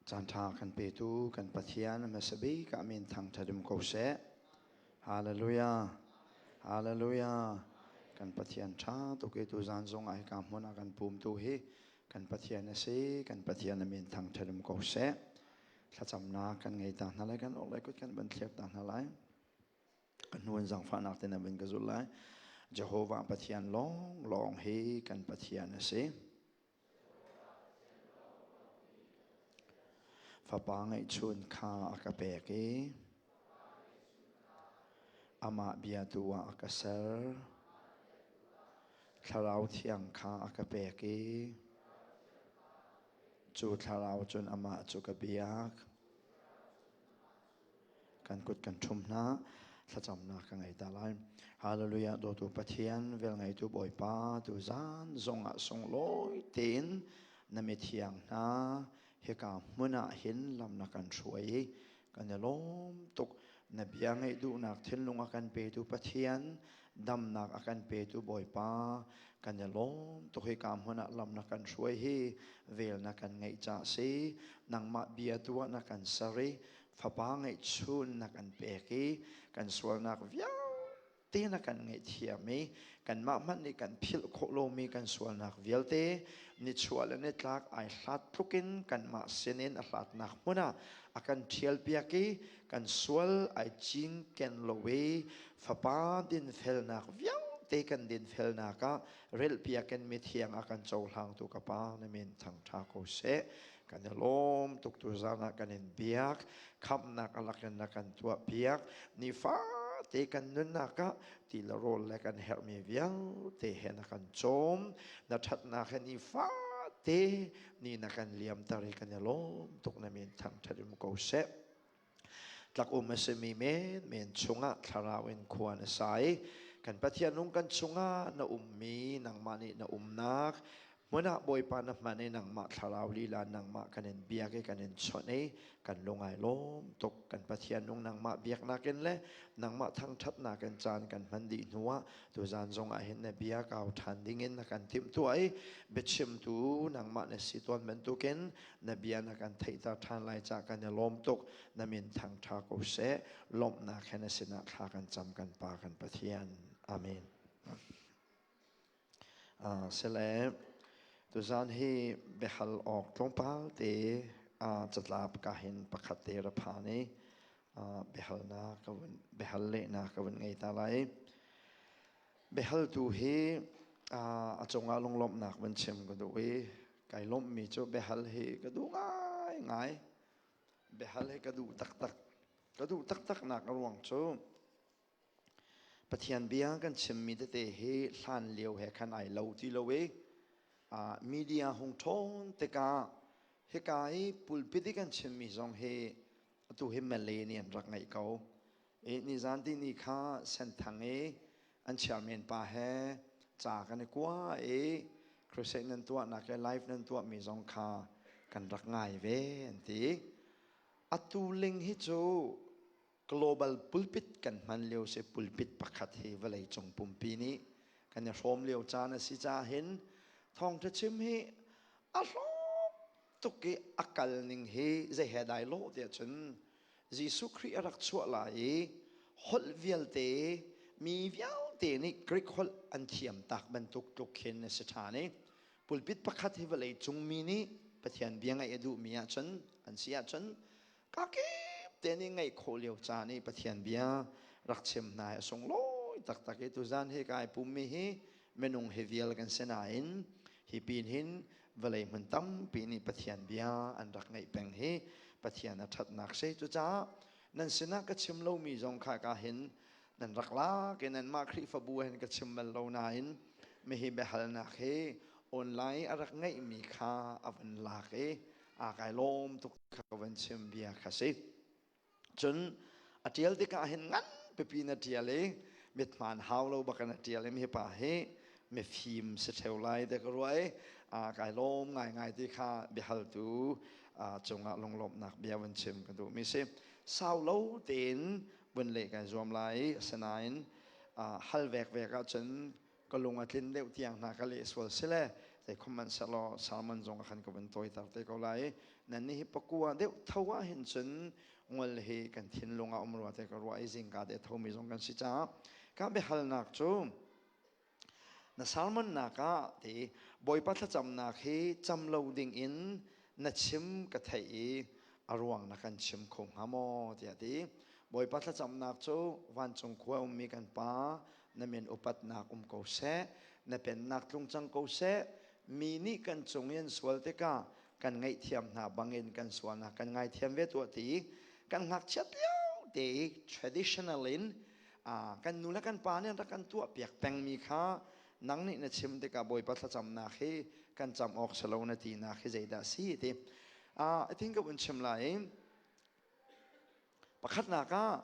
Caanṭha kan petu kan Pathian hmasa bik ah min thangṭhat um ko seh. Hallelujah. Hallelujah. Kan Pathian ṭha tuk i tuzaan zong ah hika hmun ah kan pumtu hi kan Pathian a si. Kan Pathian a min thangṭhat um ko seh. Thlacamnak kan ngei ta hna lai, kan orhlei kut kan van thliak ta hna lai. Ka hnu in zaangfahnak te na van ka zulh lai. Jehovah Pathian lawnglawng hi kan Pathian a si. Fapa ngeihchun kha a ka pek i amah biatu ah a ka ser. Thlarau Thiang kha a ka pek i cu thlarau cun amah cu ka biak. Kan kut kan ṭhum hna. Thlacamnak ka ngei ta lai. Hallelujah. Dawtu Pathian, velngeitu Bawipa, tuzaan zongah sunglawi tein na mithiang hna hika hmun ah hin lam na kan hruai i kan i lawm tuk. Na bia ngaih duhnak thinlung a kan petu Pathian, damnak a kan petu Bawipa, kan i lawm tuk. Hika hmun ah lam na kan hruai hi vel na kan ngeih ca si. Nangmah bia tu ah na kan ser i fapa ngeihchun na kan pek i kan sualnak vialte na kan ngaihthiam i kanmah hmanh nih kan philh khawh lomi kan sualnak vialte nichuah le nitlak ai hlat tlukin kanmah sinin a hlatnak hmun ah a kan ṭhialpiak i kan sual ai cinken lo i fapa dinfelnak vialte kan dinfelnak ah relhpiak in mithiang a kan cohlangtu ka pa na min thangṭha ko seh. Kan i lawm tuk. Tuzaan ah kan in biak, khamhnak a lakin na kan tuah piak. Nifate kan nunnak ah ti le rawl le kan herhmi vialte he na kan cawm. Na ṭhatnak he nifate ni na kan liamter i kan i lawm tuk. Na min thangṭhat um ko seh. Tlak um a simi menmen chungah thlarau in khua na sa i kan Pathian nung kan chungah na ummi nangmah nih na umnak hmun ah Bawipa na hman i nangmah thlarau lila nangmah kan in biak i kan in chawnh i kan lung ai lawm tuk. Kan Pathian nung nangmah biaknak in le nangmah thangṭhatnak in caan kan hman dih hnuah tuzaan zong ah hin na bia kau ṭhan dingin na kan timhtuah i biachimtu nangmah na si tawn bantukin na bia na kan theihter ṭhan lai ca kan i lawm tuk. Na min thangṭha ko seh. Lawmhnak he na sinah thla kan cam, kan Pa, kan Pathian. Amen. Sile tuzaan hi biahal awk tlawmpal te catlap ka hin pakhat te ra phan i biahalnak ka vun biahal lehnak ka vun ngei ta lai. Biahaltu hi a cungah lunglawmhnak van chim ka duh i kai lawmhmi cu biahal hi ka duh ngaingai. Biahal hi ka duh taktak. Ka duh taktaknak a ruang cu Pathian bia kan chimmi tete hi hlan lio he khan ai lo ti lo i media hung ṭhawn tikah hika i pulpit i kan chimmi zong hi atu hi Malay nih an rak ngeih ko. I nizan tihni kha Senthang i an chairman pa he ca kan i kua i crusade nan tuahnak le live nan tuahmi zong kha kan rak ngai ve an ti. Atu ling hi cu global pulpit kan hman lio si. Pulpit pakhat hi vawlei cung pumpi nih kan i hrawm lio caan a si caah hin thawngṭha chim hi a hlawk tuk i a kal ning hi zei he dai lawh tiah cun Jesuh Khrih a rak chuah lai i holh vialte mi vialte nih Greek holh an thiam tak bantuk tluk khin a si ṭhan i pulpit pakhat hi vawlei cung mi nih Pathian bia ngaih a duhmi ahcun an si ahcun kakip te nih ngaih khawh lio caan i Pathian bia rak chim hna hi a sunglawi taktak i tuzan hi kai pummi hi minung hi vial kan si nain hi pin hin vawlei hmun tampi nih Pathian bia an rak ngaih peng hi Pathian a ṭhatnak si. Cucaah nan sinah ka chim lomi zong kha ka hin nan rak lak i nanmah Khrihfabu hin ka chim bal lo nain mihi biahalnak hi online a rak ngeihmi kha a van lak i aa kai lawm tuk kha ka van chim bia kha si. Cun a ṭial tikah hin ngan pipi na ṭial i mithmaan hau lo bak in a ṭial i mipa hi mifim si ṭheo lai te ka ruah i kai lawm ngaingai ti kha biahaltu cungah lunglawmhnak bia van chim ka duhmi si. Sau lo tein vun leh kai zuam lai. Asinain hal vekvek ahcun ka lung a tlin deuh tiang hna ka leh sual sile zei khom man selaw sermon zong khan ka vun tawiter te ko lai. Nan nih hi pakua deuh tho ah hin cun ngol hi kan thinlung ah um rua te ka ruah i zingka te thomi zong kan si caah ka biahalnak cu na sermon nak ah ti Bawipa thlacamnak hi cam lo ding in na chim ka theih i a ruang na kan chim kho hnga maw tiah ti. Bawipa thlacamnak cu vancung khua ummi kan pa na min upatnak um ko seh, na pennak tlung cang ko seh, mi nih kan cung i an sual tikah kan ngaihthiam hna bangin kan sualnak kan ngaithiam ve tuah ti kan ngakchiat lio te i traditional in kan nu le kan pa nih an rak kan tuah piak pengmi kha nang nih na chim tikah Bawipa thlacamnak hi kan cam awk si lo na tinak hi zeidah si ti. I think ka vun chim lai. Pakhatnak ah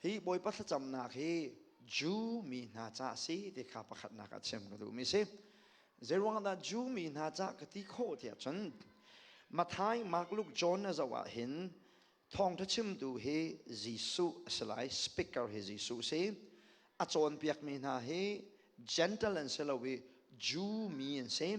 hi Bawipa thlacamnak hi Jew mi hna ca si ti kha pakhatnak ah chim ka duhmi si. Zeiruang dah Jew mi hna ca ka ti khawh tiah cun Matthai, Mark, Luke, John na zoh ah hin thawngṭha chimtu hi Jesuh a si lai, speaker hi Jesuh si. A cawnpiakmi hna hi Gentle an si lo i Jew mi an si.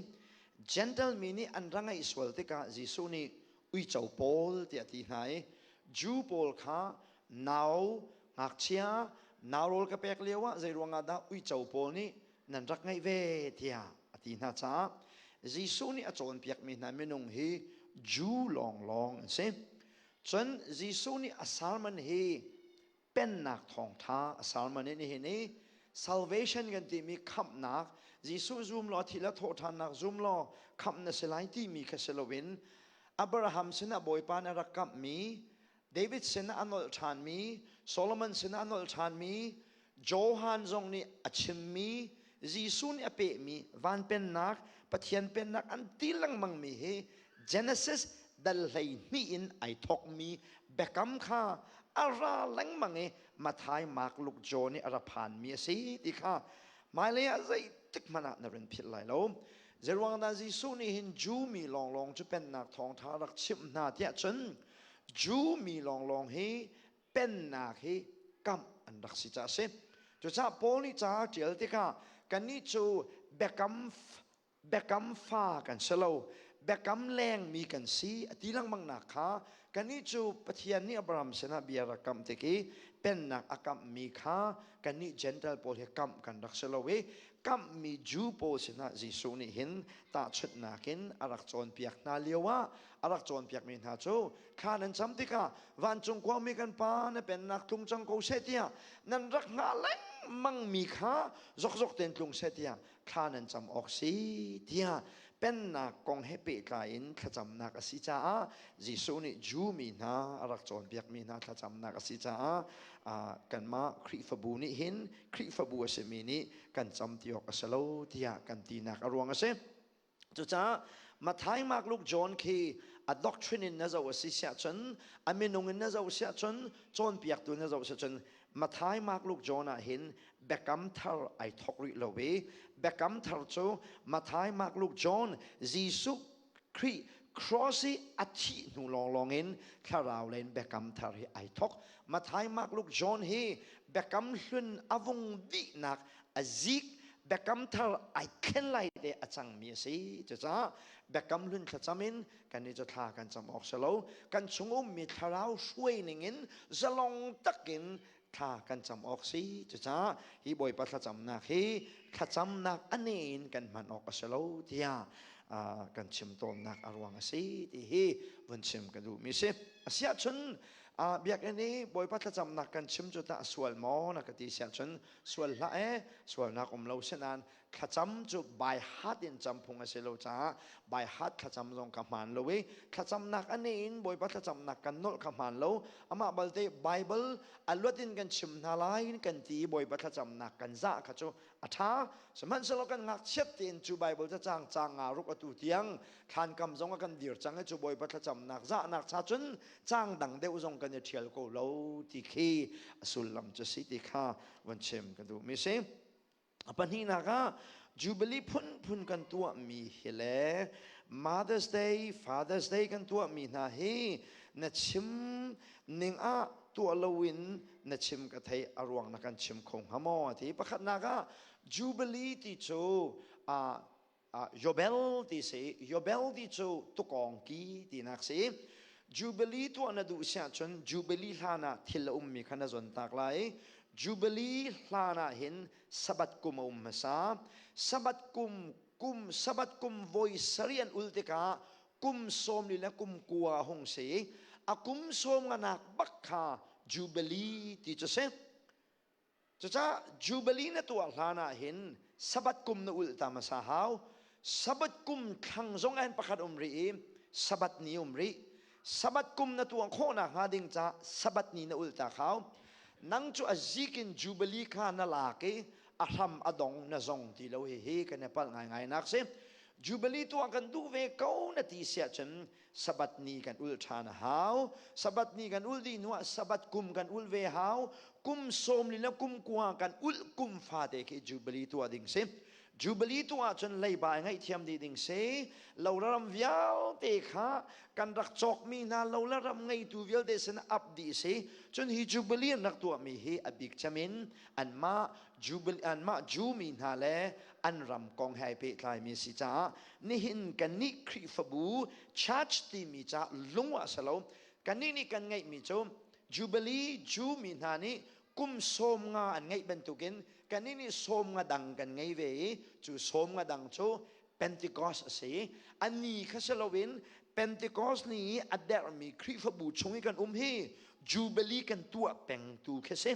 Gentle mi nih an ra ngaih sual tikah Jesuh nih uico pawl tiah a ti hna i Jew pawl kha nau ngakchia nau rawl ka pek lio ah zei ruangah dah uico pawl nih nan rak ngaih ve tiah a ti hna caah Jesuh nih a cawnpiakmi hna minung hi Jew lawnglawng an si. Cun Jesuh nih a sermon hi pennak thawngtha a sermon in nihin i salvation kan timi khamhnak Jesuh zum law thi la thawhṭhannak zum law khamh na si lai timi kha si loin Abraham sinah Bawipa nih a rak kamhmi David sinah a nolh ṭhanmi Solomon sinah a nolh ṭhanmi Johan zong nih a chimmi Jesuh nih a pehmi van pennak Pathian pennak an ti lengmangmi hi Genesis dal 12 in ai thawkmi biakam kha a ra lengmang i Matthai, Mark, Luke, John nih a ra phanmi a si ti kha hmailei ah zeitik hmanh ah na rin philh lai lo. Zeiruang dah Jesuh nih hin Jew mi lawnglawng cu pennak thawngṭha rak chimh hna tiah cun Jew mi lawnglawng hi pennak hi kamh an rak si caah a si. Cucaah Paul nih ca a ṭial tikah kannih cu biakam biakam fa kan si lo, biakam lengmi kan si a ti lengmang nak kha kannih cu Pathian nih Abraham sinah bia rak kamh tik i pennak a kamhmi kha kannih Gentile pawl hi kamh kan rak si lo i kamhmi Jew pawl sinah Jesuh nih hin tahchunhnak in a rak cawnpiak hna lio ah a rak cawnpiakmi hna cu thla nan cam tikah vancung khuami kan pa na pennak tlung cang ko seh tiah nan rak hngah lengmangmi kha zokzok tein tlung seh tiah thla nan cam awk si tiah pennak kong he pehtlai in thlacamnak a si caah Jesuh nih Jew mi hna a rak cawnpiakmi hna thlacamnak a si caah kanmah Khrihfabu nih hin Khrihfabu a simi nih kan cam ti awk a si lo tiah kan tinak a ruang a si. Cucaah Matthai, Mark, Luke, John khi a doctrine in na zoh a si siah cun a minung in na zoh siah cun cawnpiaktu na zoh siah cun Matthai, Mark, Luke, John ah hin biakam thar ai thok rih lo i biakam thar cu Matthai, Mark, Luke, John Jesuh Khrih cross i a thih hnu lawnglawng in thlarau lei in biakam thar hi ai thok. Matthai, Mark, Luke, John hi biakam hlun a vung dihnak a zik biakam thar ai thlen lai te a cangmi a si. Cucaah biakam hlun thlacam in kan i cu thla kan cam awk si lo. Kan chung ummi thlarau hruai ning in zalong takin thla kan cam awk si. Cucaah hi Bawipa thlacamnak hi thlacamnak a ne in kan hman awk a si lo tiah kan chim tawnnak a ruang a si ti hi vun chim ka duhmi si. Asiahcun biakinn i Bawipa thlacamnak kan chim cu tah sual maw na ka ti siahcun sual hlah e, sualnak um lo sinain thlacam cu by heart in cam phung a si lo caah by heart thlacam zong ka hmaan lo i thlacamnak a ne in Bawipa thlacamnak kan nolh kha hmaan lo. Amah balte Bible a luat in kan chim hna lai kan ti i Bawipa thlacamnak kan zah kha cu a ṭha. Sihmanhsehlaw kan ngakchiat tein cu Bible cacang caang nga ruk atu tiang thlankam zong a kan dir cang i cu Bawipa thlacamnak zahnak cha cun caang dang deuh zong kan i ṭhial ko lo ti khi a sullam cu si ti kha von chim ka duhmi si. A pahnihnak ah Jubilee phunphun kan tuahmi hi le Mother's Day, Father's Day kan tuahmi hna hi na chim ning ah tuah loin na chim ka thei, a ruang na kan chim kho hnga maw ti. Pakhatnak ah Jubilee ti cu. Yobel ti si. Yobel ti cu tukawng ki tinak si. Jubilee tuah na duh siah cun Jubilee hlan ah thil a ummi kha na zon tak lai. Jubilee hlan ah hin Sabbath kum a um hmasa. Sabbath kum kum Sabbath kum voi sarih an ul tikah kum 40 le kum 9 a hung si. A kum sawm nganak bak kha Jubilee ti cu si. Cucaah Jubilee na tuah hlan ah hin Sabbath kum na ulh ta hmasa hau. Sabbath kum thlang zong ah hin pakhat um rih i Sabbath ni um rih. Sabbath kum na tuah khawh nakhnga ding caah Sabbath ni na ulh ta hau. Nang cu a zik in Jubilee kha na lak i a hram a dong na zong ti lo. Hihi kan i palh ngaingai nak si. Jubilee tuah kan duh ve ko na ti siah cun Sabbath ni kan ulh ṭhan a hau. Sabbath ni kan ulh dih hnuah Sabbath kum kan ulh ve hau. Kum 40 le kum 9 kan ulh kum fate khi Jubilee tuah ding si. Jubilee tuah ahcun leiba i ngaihthiam dih ding si. Lo le ram vialte kha kan rak cawkmi hna lo le ram ngeitu vialte sin ap dih si. Cun hi Jubilee an rak tuahmi hi a bik cem in anmah Jubilee anmah Jew mi hna le an ram kong he ai pehtlaimi si caah nihin kannih Khrihfabu church timi ca lung ah si lo. Kannih nih kan ngeihmi cu Jubilee Jew mi hna nih kum 50 an ngeih bantukin kannih nih 50 dang kan ngei ve i cu 50 dang cu Pentecost a si. A ni kha si loin Pentecost ni i a dermi Khrihfabu chung i kan um hi Jubilee kan tuah peng tu khi si.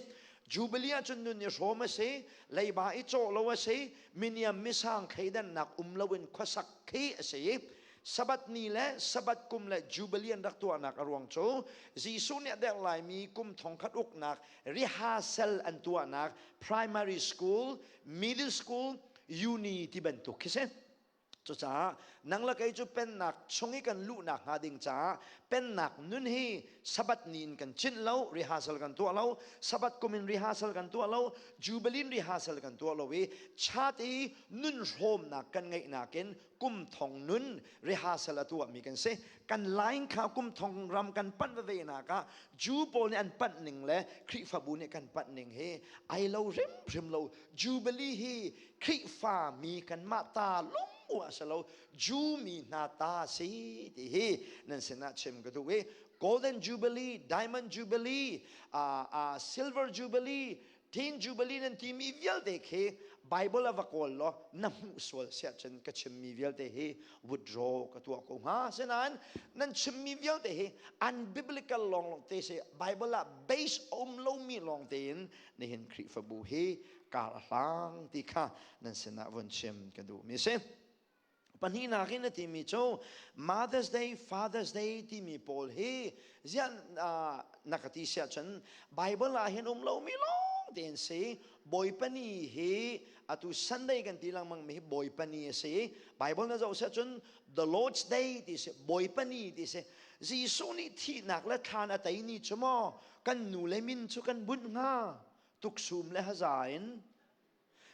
Jubilee ahcun nun i hrawm a si, leiba i cawh lo a si, miniam misang thleidannak um loin khuasak khi a si. Sabbath ni le Sabbath kum le Jubilee an rak tuahnak a ruang cu Jesuh nih a derh laimi kum 1000 uknak rehearsal an tuahnak primary school, middle school, uni ti bantuk khi si. Cucaah nang le kei cu pennak chung i kan luhnak hnga ding caah pennak nun hi Sabbath ni in kan chinh lo, rehearsal kan tuah lo, Sabbath kum in rehearsal kan tuah lo, Jubilee in rehearsal kan tuah lo i chat i nun hrawmnak kan ngeihnak in kum thong nun rehearsal a tuahmi kan si. Kan line kha kum thong ram kan panh veve nak ah Jew pawl nih an panh ning le Khrihfabu nih kan panh ning hi ai lo hrimhrim lo. Jubilee hi Khrihfa mi kanmah ta lung a si lo, Jew mi hna ta si ti hi nan sinah chim ka duh i Golden Jubilee, Diamond Jubilee, Silver Jubilee, Teen Jubilee nan timi vialte khi Bible a va kawl law na hmuh sual siah cun ka chimmi vialte hi withdraw ka tuah ko hnga. Asinain nan chimmi vialte hi unbiblical lawng te si, Bible ah base a um lomi lawng tein nihin Khrihfabu hi kar a hlang ti kha nan sinah vun chim ka duhmi si. Pahnihnak in a timi cu Mother's Day, Father's Day timi pawl hi ziah na ka ti siah cun Bible ah hin um lomi lawng tein si. Bawipa ni hi atu Sunday kan ti lengmang mi hi Bawipa ni a si. Bible na zoh siah cun the Lord's Day ti si, Bawipa ni ti si. Jesuh nih thihnak le thlan a tei ni cu maw kan nu le min cu kan bunh hnga tuksum le haza in.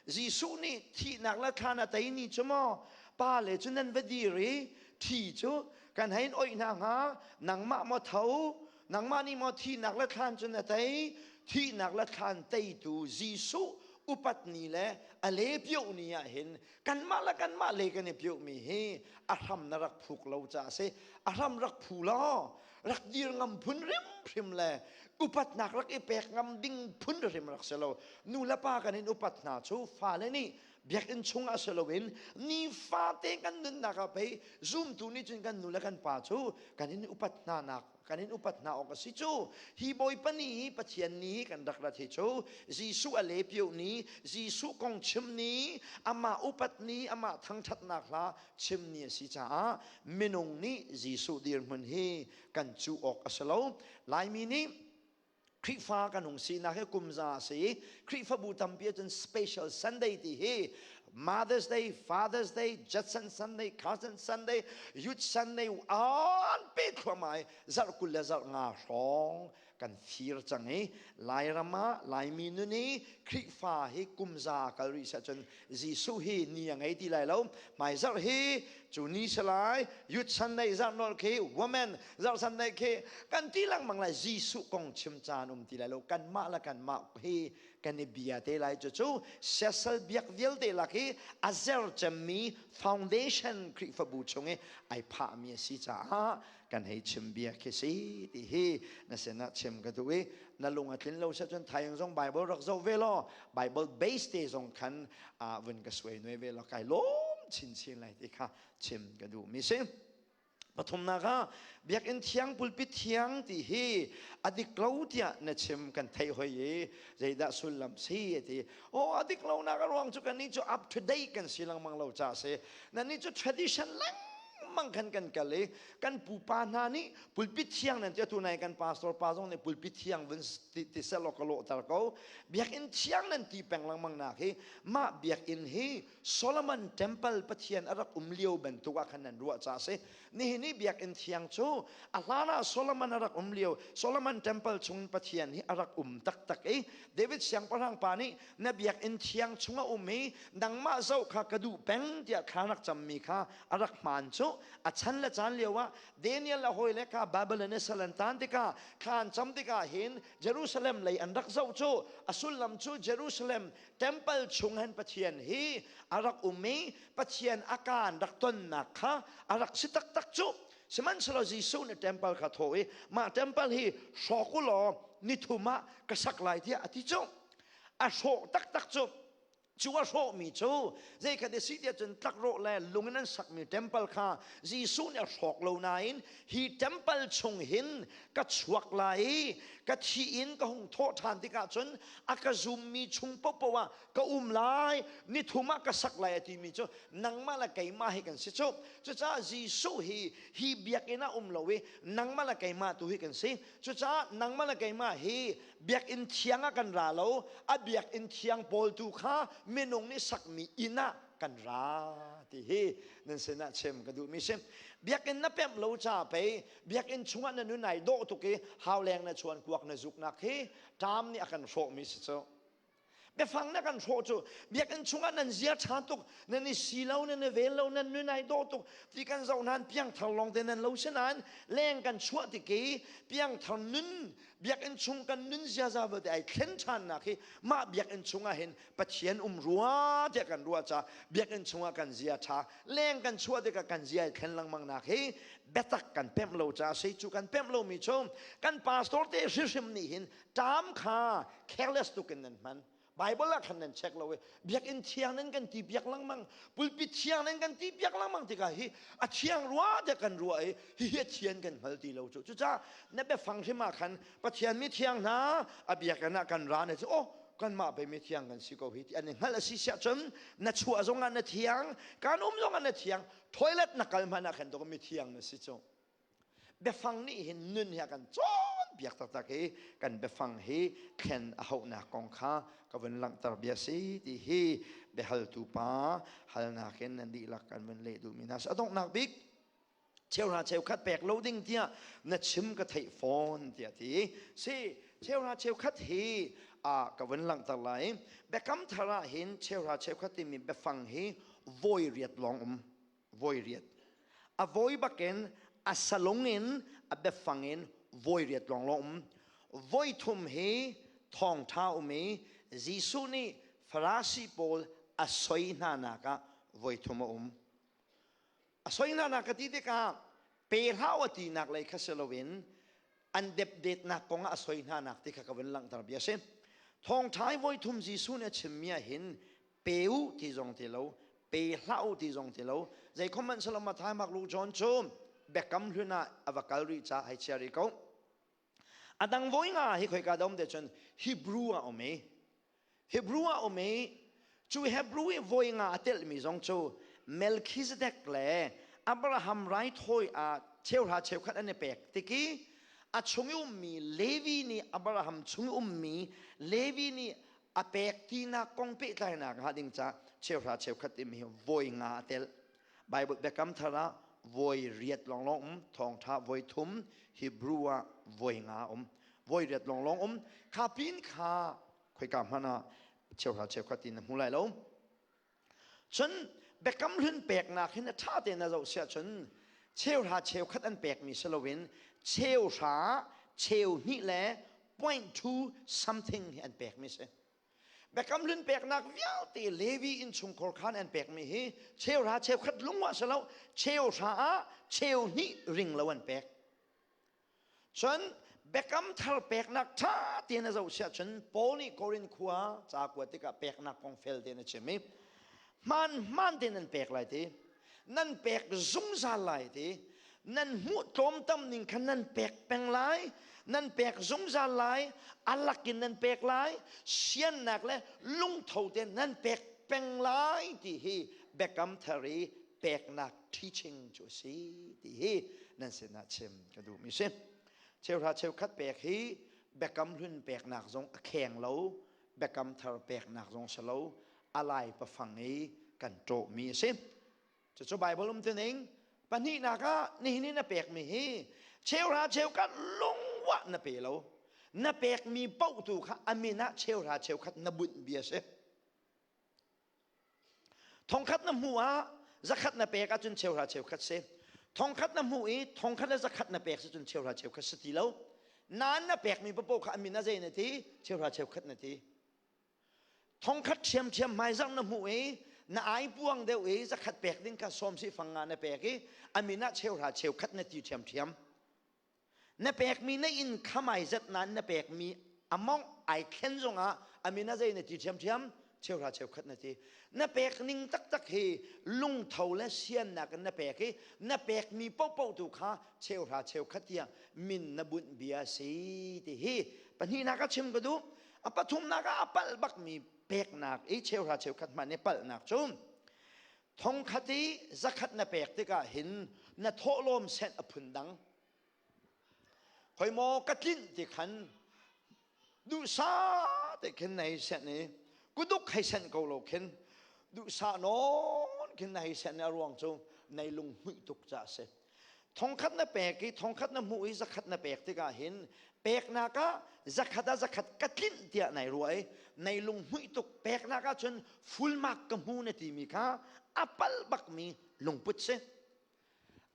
Jesuh nih thihnak le thlan a tei ni cu maw pa le cu nan va dir i thi cu kan hein oih hna hnga? Nangmah maw tho, nangmah nih maw thihnak le thlan cu na tei? Thihnak le thlan teitu Jesuh upat ni le a le pioh ni ah hin kanmah le kanmah le kan i piohmi hi a hram na rak phuk lo caah a si. A hram rak phu law rak dir ngam phun hrimhrim le upatnak rak i pek ngam ding phun hrim rak si lo. Nu le pa kan in upat hna cu fale nih biakinn chungah si loin nifate kan nunnak ah pei zumtu nih cun kan nu le kan pa cu kan in upat hna nak, kan in upat hna awk a si cu. Hi Bawipa ni hi, Pathian ni kan rak rat hi cu Jesuh a lepio ni, Jesuh kong chim ni, amah upat ni, amah thangthatnak hla chim ni a si caah minung nih Jesuh dirhmun hi kan cuh awk a si lo. Laimi nih Khrihfa kan hung sinak hi kum za a si. Khrihfabu tampi ahcun special Sunday ti hi Mother's Day, Father's Day, Judson Sunday, Cousin Sunday, Youth Sunday an pe thluahmah i zarh 25 hrawng. Kan fir cang i Lairam ah Laimi nun i Khrihfa hi kumza kal rih seh cun Jesuh hi ni a ngei ti lai lo. Hmaizarh hi cu ni si lai, Youth Sunday zarh nolh khi, Women zarh Sunday khi kan ti lengmang lai. Jesuh kong chim caan um ti lai lo. Kanmah le kanmah hi kan i bia te lai. Cucu siasal biak vialte lak i a zer cemmi foundation Khrihfabu chung i ai phahmi a si caah kan hei chim bia khi si ti hi na sinah chim ka duh i na lung a tlin lo cun thaing zong Bible rak zoh ve law Bible base te zong khan vun ka suai nuai ve law kai lawm chinchin lai ti kha chim ka duh mi si. Pathumnak ah biakinn thiang, pulpit thiang ti hi a dik lo tiah na chim kan theih hoi i zeidah sullam si ti? O, a dik lo nak a ruang cu kan nih cu up to date kan si lengmang lo ca si. Nan nih cu tradition lengmang khan kan kal i kan pupa hna nih pulpit thiang nan ti. Atu nai kan pastor pa zong nih pulpit thiang vun ti selaw ka lawhter ko. Biakinn thiang nan ti peng lengmang nak hi mah biakinn hi Solomon Temple Pathian a rak um lio bantuk ah khan nan ruah ca si. Nihin i biakinn thiang cu a hlan ah Solomon a rak um lio Solomon Temple chung Pathian hi a rak um taktak i David siangpahrang pa nih na biakinn thiang chung a um i nangmah zoh kha ka duh peng tiah thla rak cammi kha a rak hmaan cu. A chan le caan lio ah Daniel a hawile kha Babylon i sal an taan tikah thla an cam tikah hin Jerusalem lei an rak zoh cu. A sullam cu Jerusalem temple chung hin Pathian hi a rak um i Pathian a kaan rak tonnak kha a rak si taktak cu. Sihmanhsehlaw Jesuh nih temple kha thawh i mah temple hi hrawk u law nithum ah ka sak lai tiah a ti cu. A hrawh taktak cu. Cu a hrawhmi cu zeikhat a si tiah cun tlakrawh le lung in an sakmi temple kha Jesuh nih a hrawk lo nain hi temple chung hin ka chuak lai i ka thi in ka hung thawh ṭhan tikah cun a ka zummi chung paohpaoh ah ka um lai, nithum ah ka sak lai a timi cu nangmah le keimah hi kan si cu. Cucaah Jesuh hi hi biakinn ah um lo i nangmah le keimah tu hi kan si. Cucaah nangmah le keimah hi biakinn thiang ah kan ra lo, a biakinn thiang pawl tu kha minung nih sakmi inn ah kan ra ti hi nan sinah chim ka duhmi si. Biakinn na pemh lo ca pei biakinn chungah na nun ai dawh tuk i hauleng na chuan kuak na zuknak hi ṭam nih a kan hrawhmi si cu. Biafang na kan hrawh cu. Biakinn chungah nan zia ṭha tuk, nan i si lo, nan i vel lo, nan nun ai dawh tuk ti kan zoh nain piangthar lawng te nan lo. Si nain leng kan chuah tik i piangthar nun, biakinn chung kan nun ziaza vialte ai thlen ṭhannak hi mah biakinn chungah hin Pathian um rua tiah kan ruah ca biakinn chungah kan zia ṭha, leng kan chuah tikah kan zia ai thlen lengmang nak hi biatak kan pemh lo caah sei. Cu kan pemh lomi cu kan pastor te hrimhrim nih hin ṭam kha careless tuk in nan hman. Bible ah khan nan check lo i biakinn thiang nan kan ti piak lengmang, pulpit thiang nan kan ti piak lengmang tikah hi a thiang rua tiah kan ruah i hihi a thian kan hngal ti lo cu. Cucaah na biafang hrim ah khan Pathian mi thiang hna a biakinn ah kan ra na cu, oh, kanmah pei mi thiang kan si ko hi ti an i hngalh a si siah cun na chuah zong ah na thiang, kan um zong ah na thiang, toilet na kal hmanh ah khan mi thiang na si cu. Biafang nih hin nun hi a kan cawnpiak taktak i kan biafang hi thlen a hauhnak kong kha ka vun langhter bia si ti hi biahaltu pa halnak in nan dihlak kan vun leh duhmi hna. A donghnak bik, cheuhra cheukhat pek lo ding tiah na chim ka theih fawn tiah ti si. Cheuhra cheukhat hi a ka vun langhter lai. Biakam thar ah hin cheuhra cheukhat timi biafang hi voi riat lawng um, voi riat. A voi bakin a salung in a biafang in voi riat lawng lawng um. Voi thum hi thawngtha um i Jesuh nih Farasi pawl a soi hna nak ah voi thum a um. A soi hna nak ka ti tikah pe hlah a tinak lei kha si loin an depdetnak kong ah a soi hna nak ti kha ka vun langhter bia si. Thawngtha i voi thum Jesuh nih a chimmi ah hin pe u ti zong ti lo, pe hlah u ti zong ti lo. Zei khom hmanh selaw Matthai, Mark, Luke, John cu biakam hlun ah a va kal rih ca hei chia rih ko. A dang voi nga hi khoika da um te cun Hebrew ah um i Hebrew ah um i cu Hebrew i voi nga a telhmi zong cu Melchizedek le Abraham raithawi ah cheuhra cheukhat an i pek tik i a chung i ummi Levi nih, Abraham chung i ummi Levi nih a pek tinak kong pehtlainak hnga ding ca cheuhra cheukhat timi hi voi nga a telh. Bible Biakam Thar ah voi riat lawnglawng um, thawngtha voi thum, Hebrew ah voi nga um. Voi riat lawnglawng um. Kha pin kha khoika hmanh ah cheuhra cheukhat ti na hmu lai lo. Cun biakam hlun peknak hin a ṭha tein na zoh siah cun cheuhra cheukhat an pekmi si loin cheuhra cheu hnih le 0.2 something hi an pekmi si. Biakam hlun peknak vialte Levi innchungkhar khan an pekmi hi cheuhra cheukhat lungah si lo cheuhra ah cheu hnih ring lo an pek. Cun biakam thar peknak ṭha tein a zoh siah cun Paul nih Korin khua ca kuat tikah peknak kong fel tein a chim i hmaan hmaan tein nan pek lai ti, nan pek zungzal lai ti, nan hmuh tlawmtam ning khan nan pek peng lai, nan pek zungzal lai, a lakin nan pek lai, siannak le lungtho tein nan pek peng lai ti hi biakam thar i peknak teaching cu a si ti hi nan sinah chim ka duhmi si. Cheuhra cheukhat pek hi biakam hlun peknak zong a kheng lo, biakam thar peknak zong si lo, a lai pafang i kan ṭawhmi a si. Cucu Bible um tining pahnihnak ah nihin i na pekmi hi cheuhra cheukhat lungwah na pe lo. Na pekmi paoh tu kha a min ah cheuhra cheukhat na bunh bia si. Thongkhat na hmuh ah zakhat na pek ahcun cheuhra cheukhat si. Thongkhat na hmuh i thongkhat le zakhat na pek si cun cheuhra cheukhat si ti lo. Nain na pekmi papoh kha a min a zei na ti? Cheuhra cheukhat na ti. Thongkhat ṭhiamṭhiam hmaizarh na hmuh i na ai puang deuh i zakhat pek ding kha sawm si fang nga na pek i a min ah cheuhra cheukhat na ti ṭhiamṭhiam. Na pekmi na inn khamai zat nain na pekmi amount ai thlen zongah a min a zei na ti ṭhiamṭhiam cheuhra cheukhat na ti. Na pek ning taktak hi lungtho le siannak in na pek i na pekmi paohpaoh tu kha cheuhra cheukhat tiah min na bunh bia si ti hi pahnihnak a chim ka duh. A pathumnak ah a palh bakmi peknak i cheuhra cheukhat hmanh i palhnak cu thongkhat i zakhat na pek tikah hin na thawhlawm senh a phun dang. Hoi maw ka tlinh ti khan duhsah te khin na hei senh i kuduk hei senh ko lo khin duhsah nawn khin na hei senh i a ruang cu nei lunghmuih tuk ca a si. Thongkhat na pek i thongkhat na hmuh i zakhat na pek tikah hin peknak ah zakhat ah zakhat ka tlinh tiah nai ruah i nei lunghmuih tuk peknak ah cun full mark ka hmu na timi kha a pal bakmi lungput si.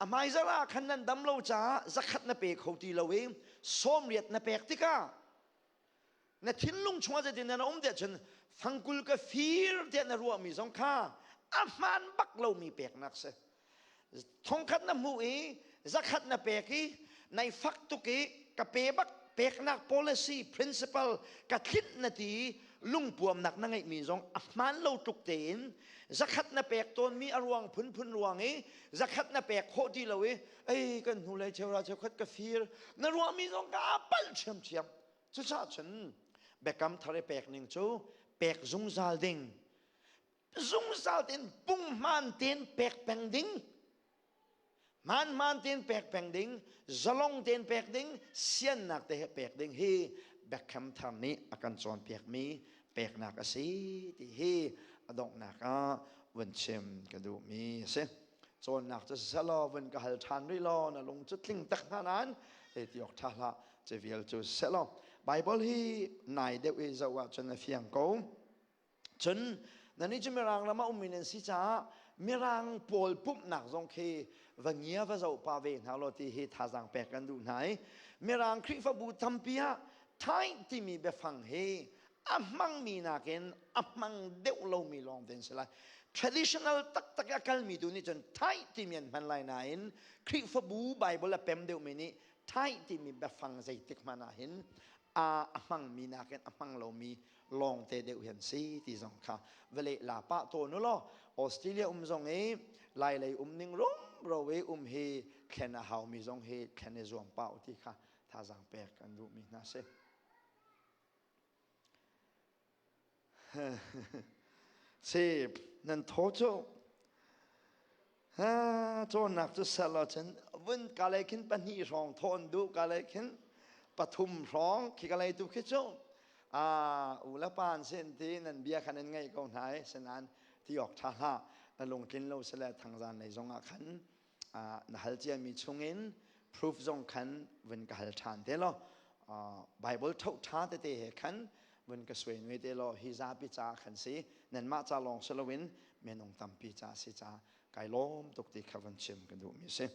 A hmaizarh ah khan nan dam lo caah zakhat na pe kho ti lo i 80 na pek tikah na thinlung chungah zeitin na um tiah cun fangkul ka fir tiah na ruahmi zong kha a hmaan bak lomi peknak si. Thongkhat na hmuh i zakhat na pek i nai fak tuk i ka pe bak peknak policy principle ka thlinh na ti lungpuamnak na ngeihmi zong a hmaan lo tluk tein zakhat na pek tawnmi a ruang phunphun ruang i zakhat na pek khawh ti lo i ei kan hnulei cheura cheukhat ka fir na ruahmi zong ka palh ṭhiamṭhiam. Cucaah cun biakam thar i pek ning cu pek zungzal ding, zungzal tein punghman tein pek peng ding, hmaanhmaan tein pek peng ding, zalong tein pek ding, siannak te he pek ding hi biakam thar nih a kan cawnpiakmi peknak a si ti hi a donghnak ah vun chim ka duhmi a si. Cawnnak cu siseh law vun ka hal ṭhan rih law na lung cu tling tak hna nain zei ti awk ṭha hlah cu vial cu siseh law Bible hi nai deuh i zoh ahcun a fiang ko. Cun nannih cu Mirang ram ah ummi nan si caah Mirang pawl pumhnak zong khi va ngia va zoh pah ve hna law ti hi thazaang pek kan duh hna i Mirang Khrihfabu tampi ah tithe timi biafang hi a hmangmi nakin a hmang deuh lomi lawng te an si lai. Traditional taktak i a kalmi tu nih cun tithe timi an hman lai nain Khrihfabu Bible a pem deuhmi nih tithe timi biafang zeitik hmanh ah hin a hmangmi nakin a hmang lomi lawngte deuh hi an si ti zong kha vale la pah tawn u law Australia um zong i Lai lei um ning rumro i um hi thlen a haumi zong hi thlen i zuam pah u ti kha thazaang pek kan duhmi hna si. Si nan thaw cu cawnnak cu sel ahcun vun ka lei khin pahnih hrawng thawn duh ka lei khin pathum hrawng khi ka lei tu khi cu u le pa an sin ti nan bia khan an ngaih ko hna i sinain ti awk ṭha hlah na lungtlin lo sile thangzan lei zong ah khan na hal ciami chungin proof zong khan vun ka hal ṭhan te law. Bible tho ṭha tete he khan vun ka suai nui te law hi zapi ca khan si nanmah ca lawng si loin minung tampi ca si ca kai lawm tuk ti kha van chim ka duhmi si.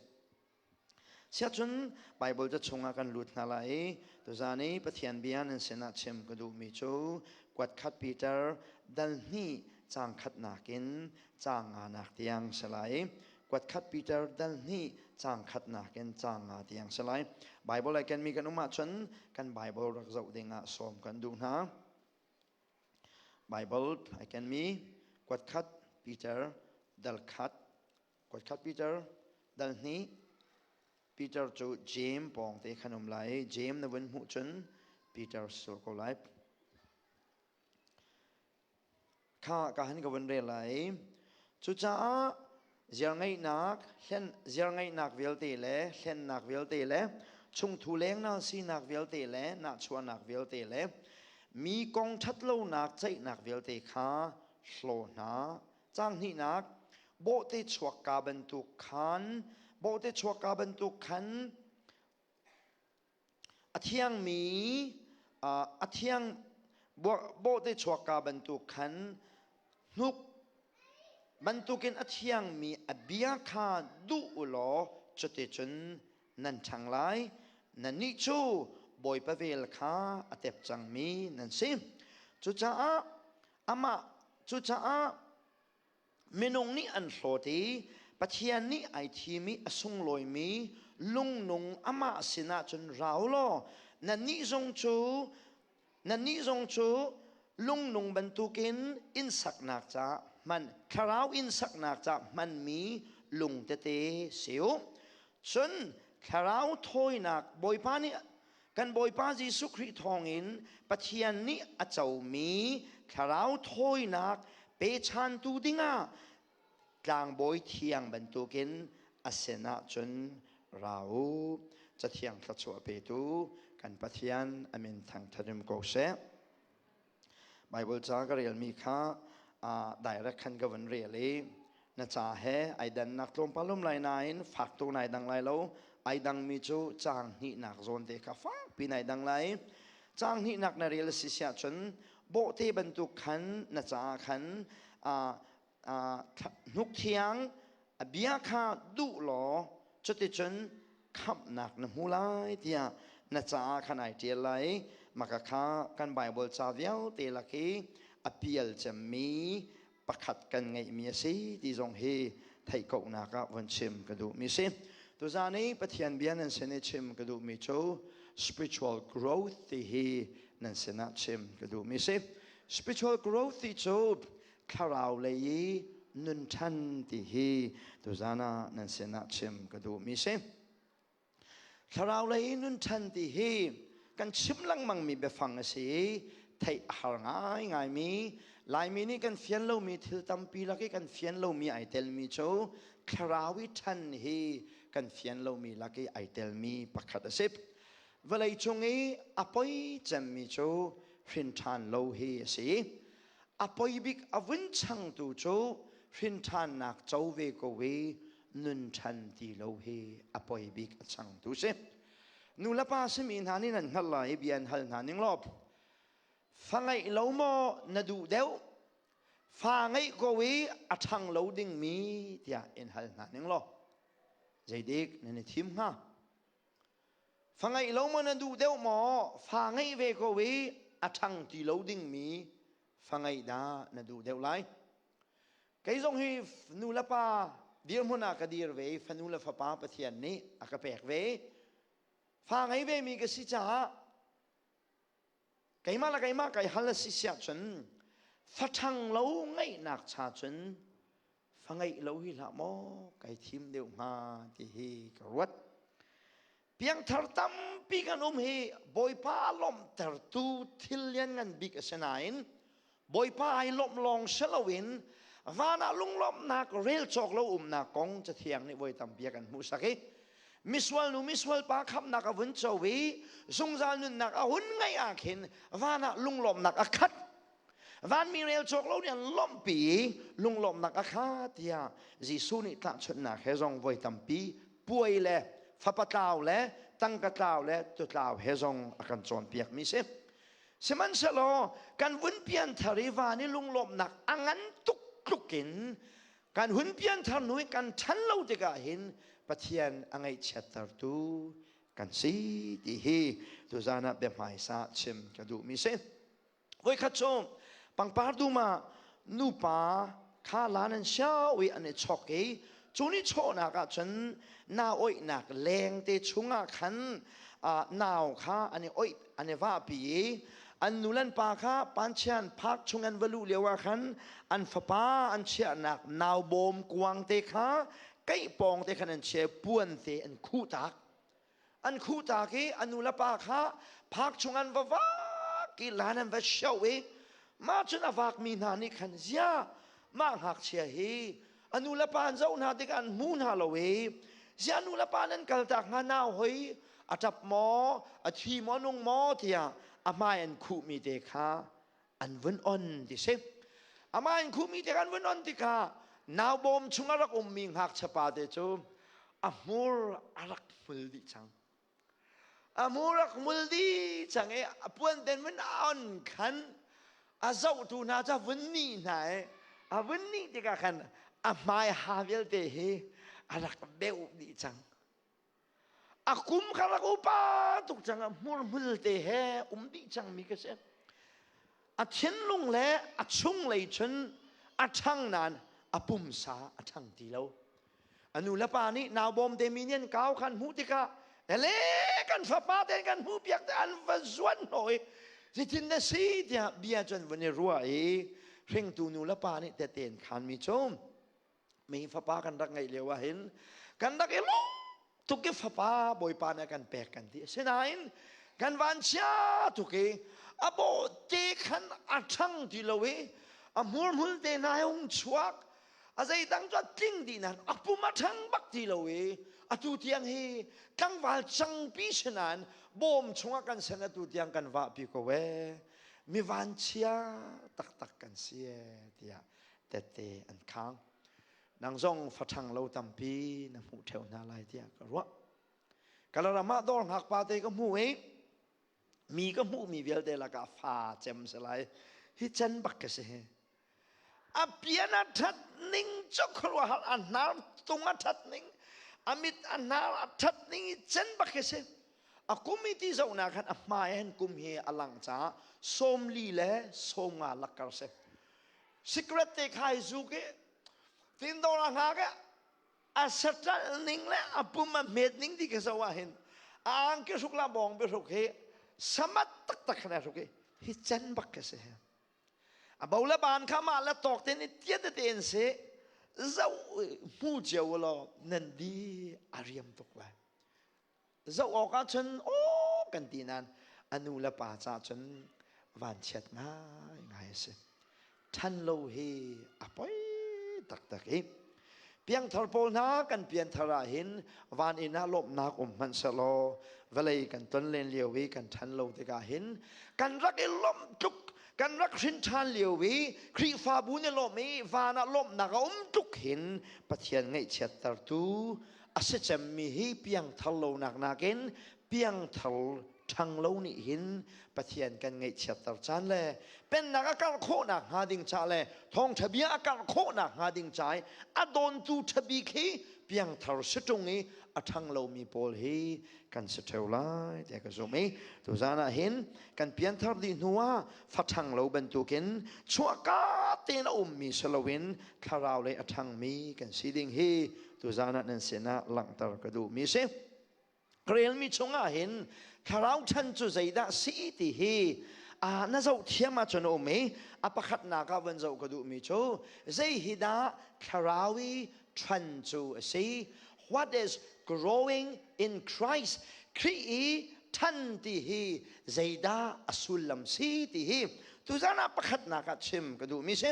Siahcun Bible ca chungah kan lut hna lai i tuzan i Pathian bia nan sinah chim ka duhmi cu kuat khat Peter dal hnih caang khatnak in caang nganak tiang si lai. Kuat khat Peter dal hnih caang khatnak in caang nga tiang si lai. Bible ai kenmi kan um ahcun kan Bible rak zoh ding ah sawm kan duh hna. Bible ai kenmi kuat khat Peter dal khat kuat khat Peter dal hnih Peter cu Jeim pawng te khan um lai. Jeim na vun hmuh cun Peter sul ko lai. Kha ka han ka vun rel lai. Cucaah ziarngeihnak hlen ziarngeihnak vialte le hlennak vialte le chungthu lengnal sinak vialte le nahchuahnak vialte le mi kong ṭhatlonak ceihnak vialte kha hlaw hna. Caang hnihnak bawhte chuakka bantuk khan bawhte chuakka bantuk khan A thiangmi a thiang bawhte chuakka bantuk khan hnuk bantukin a thiangmi a bia kha duh u law cuticun nan ṭhang lai. Nannih cu Bawipa vel kha a tep cangmi nan si. Cucaah amah cucaah Minung nih an hlawt i Pathian nih ai thim i a sunglawimi lungnung amah sinah cun ra u law nannih zong cu nannih zong cu lungnung bantukin inn saknak ca hman thlarau inn saknak ca hmanmi lung tete si u. Cun thlarau thawinak Bawipa nih kan Bawipa Jesuh Khrih thawngin Pathian nih a comi thlarau thawinak pechantu dingah tlangbawi thiang bantukin a sinah cun ra u. Cathiang thluachuah petu kan Pathian a min thangṭhat ko seh. Bible ca ka relmi kha direct khan ka vun rel i na ca he ai dannak tlawmpal um lai nain fak tuk nai dang lai lo. Ai dangmi cu caang hnihnak zawn te kha fakpi nai dang lai. Caang hnihnak na rel a si siah cun bawhte bantuk khan na caah khan hnuk thiang a bia kha duh law cuticun khamhnak na hmu lai tiah na caah khan ai ṭial lai. Maka kha kan Baibal ca vialte lak i a pial cemmi pakhat kan ngeihmi a si ti zong hi theih kohnak ah von chim ka duhmi si. Tuzan i Pathian bia nan sin i chim ka duhmi cu spiritual growth ti hi nan sinah chim ka duhmi si. Spiritual growth ti cu thlarau lei i nun ṭhan ti hi tuzan ah nan sinah chim ka duhmi si. Thlarau lei i nun ṭhan ti hi kan chim lengmangmi biafang a si i theih a har ngaingaimi Laimi nih kan fian lomi thil tampi lak i kan fian lomi ai telmi cu thlarau i ṭhan hi kan fian lomi lak i ai telmi pakhat a si. Vawlei cung i a poi cemmi cu hrin ṭhan lo hi a si. A poi bik a vun changtu cu hrinṭhannak co ve ko i nun ṭhan ti lo hi a poi bik a changtu si. Nu le pa simi hna nih nan hngalh lai i bia an hal hna ning law fa ngeih lo maw na duh deuh fa ngeih ko i a ṭhang lo dingmi tiah in hal hna ning law zeidik nan i thim hnga? Fa ngeih lo maw na duh deuh maw? Fa ngeih ve ko i a ṭhang ti lo dingmi fa ngeih dah na duh deuh lai. Kei zong hi nu le pa dirhmun ah ka dir ve i fanu le fapa Pathian nih a ka pek ve. Fa ngei ve mi ka si caah keimah le keimah kai hal a si siah cun fa ṭhang lo ngeihnak cha cun fa ngeih lo hi hlah maw kai thim deuh hnga ti hi ka ruat. Piangthar tampi kan um hi Bawipa lawmhtertu thil lianngan bik a si nain Bawipa ai lawmh lawng si loin van ah lunglawmhnak rel cawk lo umnak kong Cathiang nih voi tampi a kan hmuhsak i misual nu misual pa khamhnak a vun co i zungzal nunnak a hun ngeih ah khin van ah lunglawmhnak a khat Vanmi rel cawk lo nih an lawmhpi i lunglawmhnak a kha tiah Jesuh nih tahchunhnak he zong voi tampi puai le fapa tlau le tangka tlau le tutlau he zong a kan cawnpiak mi si. Sihmanhsehlaw kan vun pianthar i van i lunglawmhnak a ngan tuk tluk in kan hun pianthar hnu i kan ṭhan lo tikah hin Pathian a ngaihchiattertu kan si ti hi tuzan ah biahmaisa chim ka duhmi si. Voikhat cu pangpar dum ah nupa kha lan an siau i an i chok i cu ni chawhnak ah cun nau oihnak lengte chungah khan nau kha an i oih an i vahpi i an nu le an pa kha panchian park chung an va luh lio ah khan an fapa an chiahnak nau bawm kuang te kha keih pawng te khan an chia puan te an khuh tak. An khuh tak i a nu le pa kha park chung an va vak i lan an va sio i mah cun a vakmi hna nih khan, ziah mah ngakchia hi a nu le pa an zoh hna tikah an hmu hna lo i, ziah nu le pa nan kaltak hnga, nau hoi a ṭap maw, a thi maw, nung maw, tiah a hmai an khuhmi te kha an vun on ti si. A hmai an khuhmi te kha an vun on tikah nau bawm chung a rak ummi ngakchia pa te cu a hmur a rak hmul dih cang. A hmur rak hmul dih cang i a puan ten vun on khan a zohtu hna cu a vun nih hna i a vun nih tikah khan a hmai ha vialte hi a rak beuh dih cang. A kum kha rak upa tuk cang, a hmurhmul te he um dih cangmi ka si. A thinlung le a chunglei cun a ṭhang nain a pumsa a ṭhang ti lo. A nu le pa nih nau bawm te mi nih an kau khan hmuh tikah, ele, kan fapa te kan hmuh piak te, an va zuan hnawh i zeitin na si tiah bia cu an vun i ruah i hringtu nu le pa nih tete an khan mi cu, mi fapa kan rak ngeih lio ah hin kan rak i lawm tuk i fapa Bawipa nih a kan pek kan ti. Asinain kan vanchia tuk i a bawh te khan a ṭhang ti lo i a hmurhmul te hna hung chuak, a zeidang cu a tling dih nain a pum a ṭhang bak ti lo i atu tiang hi tlangval cangpi si nain bawm chungah kan sen, atu tiang kan vahpi ko ee, mi vanchia taktak kan si ee tiah tette an khang. Nang zong faṭhang lo tampi na hmuh ṭheo hna lai tiah ka ruah. Kalaram ah dawr hngak pa te ka hmu i mi ka hmuhmi vialte lakah fa cem si lai hi, cen bak ka si hi. A pian a ṭhat ning cu khuaruahhar, a hnar tung a ṭhat ning, a mit a hnar a ṭhat ning i cen bak hi si. A kum i ti zohnak khan a hmai hen kum hi a lang caah 45 le 50 lakkar si. Cigarette te khai zuk i tindor a hngak i a saṭal ning le a pum a hmet ning ti ka zoh ah hin a angki hruk la bawng biahruk hi samat taktak khan a hruk i hi cen bak ka si. A bo le ban kha mah le tawk ten i tia tete in si zoh hmu cio law nan di a riam tuk lai. Zoh awk ah cun aw kan ti nain a nu le pa ca cun vanchiat ngaingai a si. Ṭhan lo hi a poi taktak i piangthar pawl hna kan pianthar ah hin van inn ah lawmhnak um hmanh sehlaw vawlei kan ton len lio i kan ṭhan lo tikah hin kan rak i lawmh tluk, kan rak hrin ṭhan lio i Khrihfabu nih lawmh i van ah lawmhnak a um tluk hin Pathian ngaihchiattertu a si cemmi hi piangthar lonak nakin piangthar ṭhang lo nih hin Pathian kan ngaihchiatter caan le pennak a karh khawhnak hnga ding ca le thawngṭha bia a karh khawhnak hnga ding ca i a dawntu ṭha bik hi piangthar si ṭung i a ṭhang lomi pawl hi kan si ṭheo lai tiah ka zumh i tuzaan ah hin kan pianthar dih hnu ah fa ṭhang lo bantukin chuahka tein a ummi si loin thlarau lei a ṭhangmi kan si ding hi tuzaan ah nan sinah langhter ka duhmi si. Ka relmi chungah hin thlarau ṭhan cu zeidah si ti hi na zoh thiam ahcun a um i a pakhatnak ah van zoh ka duhmi cu zei hi dah thlarau i ṭhan cu a si? What is growing in Christ? Khrih i ṭhan ti hi zeidah a sullam si ti hi tuzan ah pakhatnak ah chim ka duhmi si.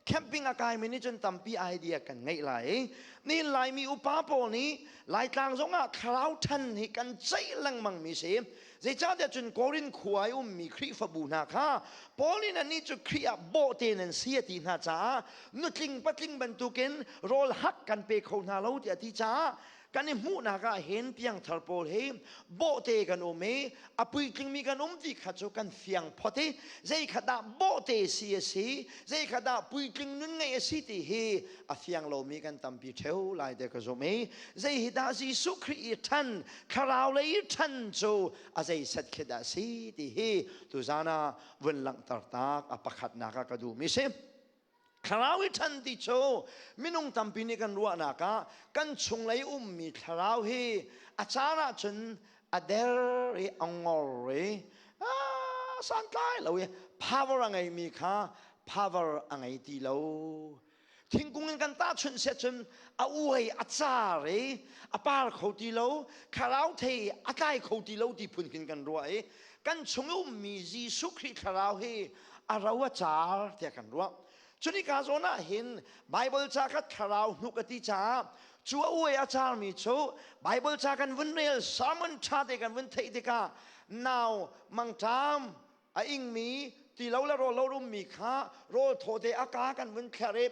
Camping a kaimi nih cun tampi idea kan ngeih lai i nihin Laimi upa pawl nih Laitlang zongah thlarau ṭhan hi kan ceih lengmang mi si. Zeicahtiah cun Korin khua i ummi Khrihfabu hna kha Paul nih nannih cu Khrih ah bawhte nan si a ti hna caah nutling patling bantukin rawl hak kan pe kho hna lo tiah a ti caah. Kan i hmuhnak ah hin piangthar pawl hi bawhte kan um i a puitlingmi kan um ti kha cu kan fiang phot i zei kha dah bawhte si a si, zei kha dah puitling nun ngei a si ti hi a fiang lomi kan tampi ṭheo lai te ka zumh i zei hi dah Jesuh Khrih i ṭhan, thlarau lei i ṭhan cu a zei set khi dah si ti hi tuzan ah vun langhter tak a pakhatnak ah ka duhmi si. Thlarau i ṭhan ti cu minung tampi nih kan ruahnak ah kan chunglei ummi thlarau hi a caan ahcun a der i a ngor i santlai lo i power a ngeimi kha power a ngei ti lo. Thingkung in kan tahchunh siah cun a uai a car i a par kho ti lo, thlarau thei a tlai kho ti lo ti phun khin kan ruah i kan chung i ummi Jesuh Khrih thlarau hi a ro a car tiah kan ruah. Cunika zawn ah hin Bible ca kha thlarau hnuk a ti caah cu a uai a carmi cu Bible ca kan vun rel sermon ṭha te kan vun theih tikah nau mangṭam a ingmi ti lo le rawl lo rummi kha rawl thaw te a ka kan vun thler i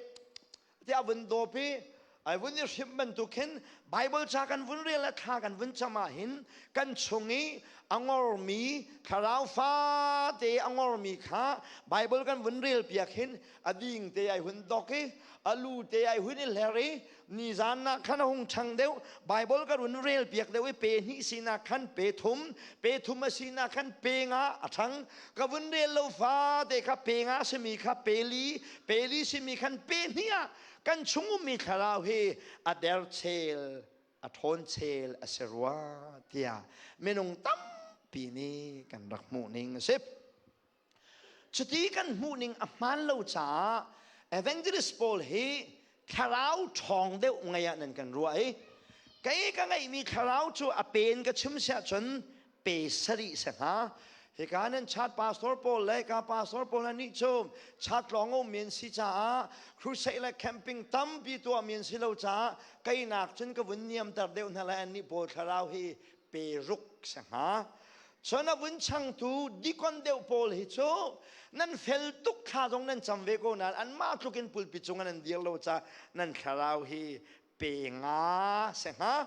tiah vun dawp i ai vun i hrimh bantuk khin Bible ca kan vun rel le thla kan vun cam ah hin kan chung i a ngormi thlarau fate a ngormi kha Bible kan vun rel piak hin a ding te ai hun dok i a lu te ai hun i hler i nizan nak khan a hung ṭhang deuh Bible ka run rel piak deuh i pe hnih sinak khan pe thum pe thum a sinak khan pe nga a ṭhang ka vun rel lo fate kha pe nga simi kha pe li pe li simi khan pe hnih ah kan chung ummi thlarau hi a der chel a ṭhawn chel a si rua tiah minung tampi nih kan rak hmuh ning a si. Cuti kan hmuhning a hmaan lo caah evangelist pawl hi thlarau ṭhawng deuh ngei ah nan kan ruah i kei ka ngeihmi thlarau cu a pen ka chim siah cun pe sarih si hnga. Hika nan chat pastor pawl le ka pastor pawl nih cu chat lawng um an si caah crusade le camping tampi tuahmi an si lo caah keinak cun ka vun niamter deuh hna lai annih pawl thlarau hi pe ruk si hnga. Cun a vun changtu dikon deuh pawl hi cu nan fel tuk thla zong nan cam ve ko nain anmah tluk in pulpit cung an dir lo ca nan thlarau hi pe nga si hnga.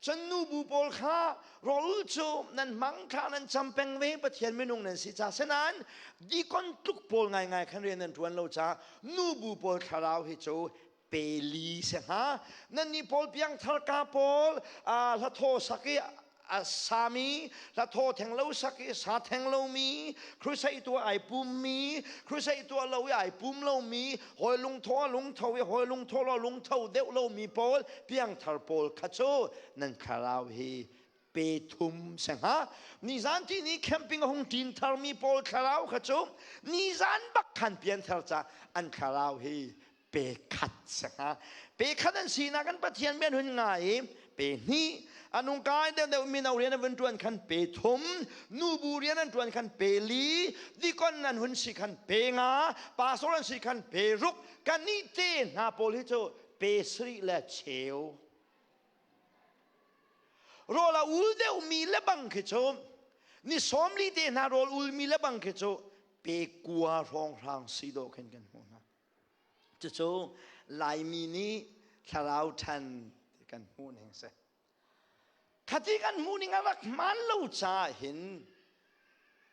Cun nubu pawl kha rawl cu nan hmang thla nan cam peng ve Pathian minung nan si ca senain dikon tluk pawl ngaingai khan rian nan ṭuan lo ca nubu pawl thlarau hi cu peli si hnga nannih pawl piangthar ka pawl hlathaw sak i a sami hlathaw theng lo sak i sa theng lomi crusade tuah ai pummi crusade tuah lo i ai pum lomi hawi lungtho a lungtho i hawi lungtho lo lungtho deuh lomi pawl piangthar pawl kha cu nan thlarau hi pe thum se hnga nizan ti ni camping a hung ṭin tharmi pawl thlarau kha cu nizan bak khan pianthar ca an thlarau hi pe khat si hnga pe khat an sinak kan Pathian bian hun ngai i pe hnih anung kai deuh deuh mino rian an vun ṭuan khan pe thum nubu rian an ṭuan khan pe li dikon an hun si khan pe nga pastor an si khan pe ruk kan nih te hna pawl hi cu pe sarih le cheu rawl a ul deuhmi le bang khi cu ni sawmli te hna rawl ulmi le bang khi cu pe kua hrawnghrang si dawh khin kan hmuh hna Cucu Laimi nih thlarau ṭhan ti kan hmuh ning si. Khati kan hmuh ning a rak hmaan lo caah hin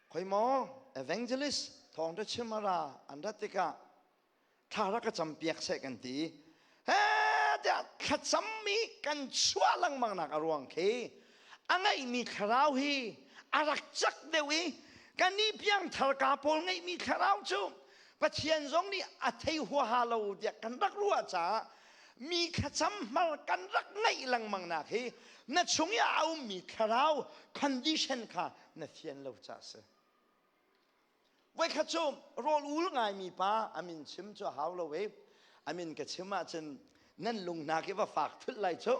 khoi maw evangelist thawngṭha chim a ra an rat tikah thla rak ka campiak seh kan ti. He tiah thlacammi kan chuah lengmang nak a ruang khi a ngeihmi thlarau hi a rak cak deuh i kannih piangthar ka pawl ngeihmi thlarau cu Pathian zong nih a thei huaha lo tiah kan rak ruah caah mi thlacam hmar kan rak ngeih lengmang nak hi na chung i a ummi thlarau condition kha na fian lo caah si. Voikhat cu rawl ul ngaimi pa a min chim cu a hau lo i a min ka chim ahcun nan lung hna khi va fak thulh lai cu.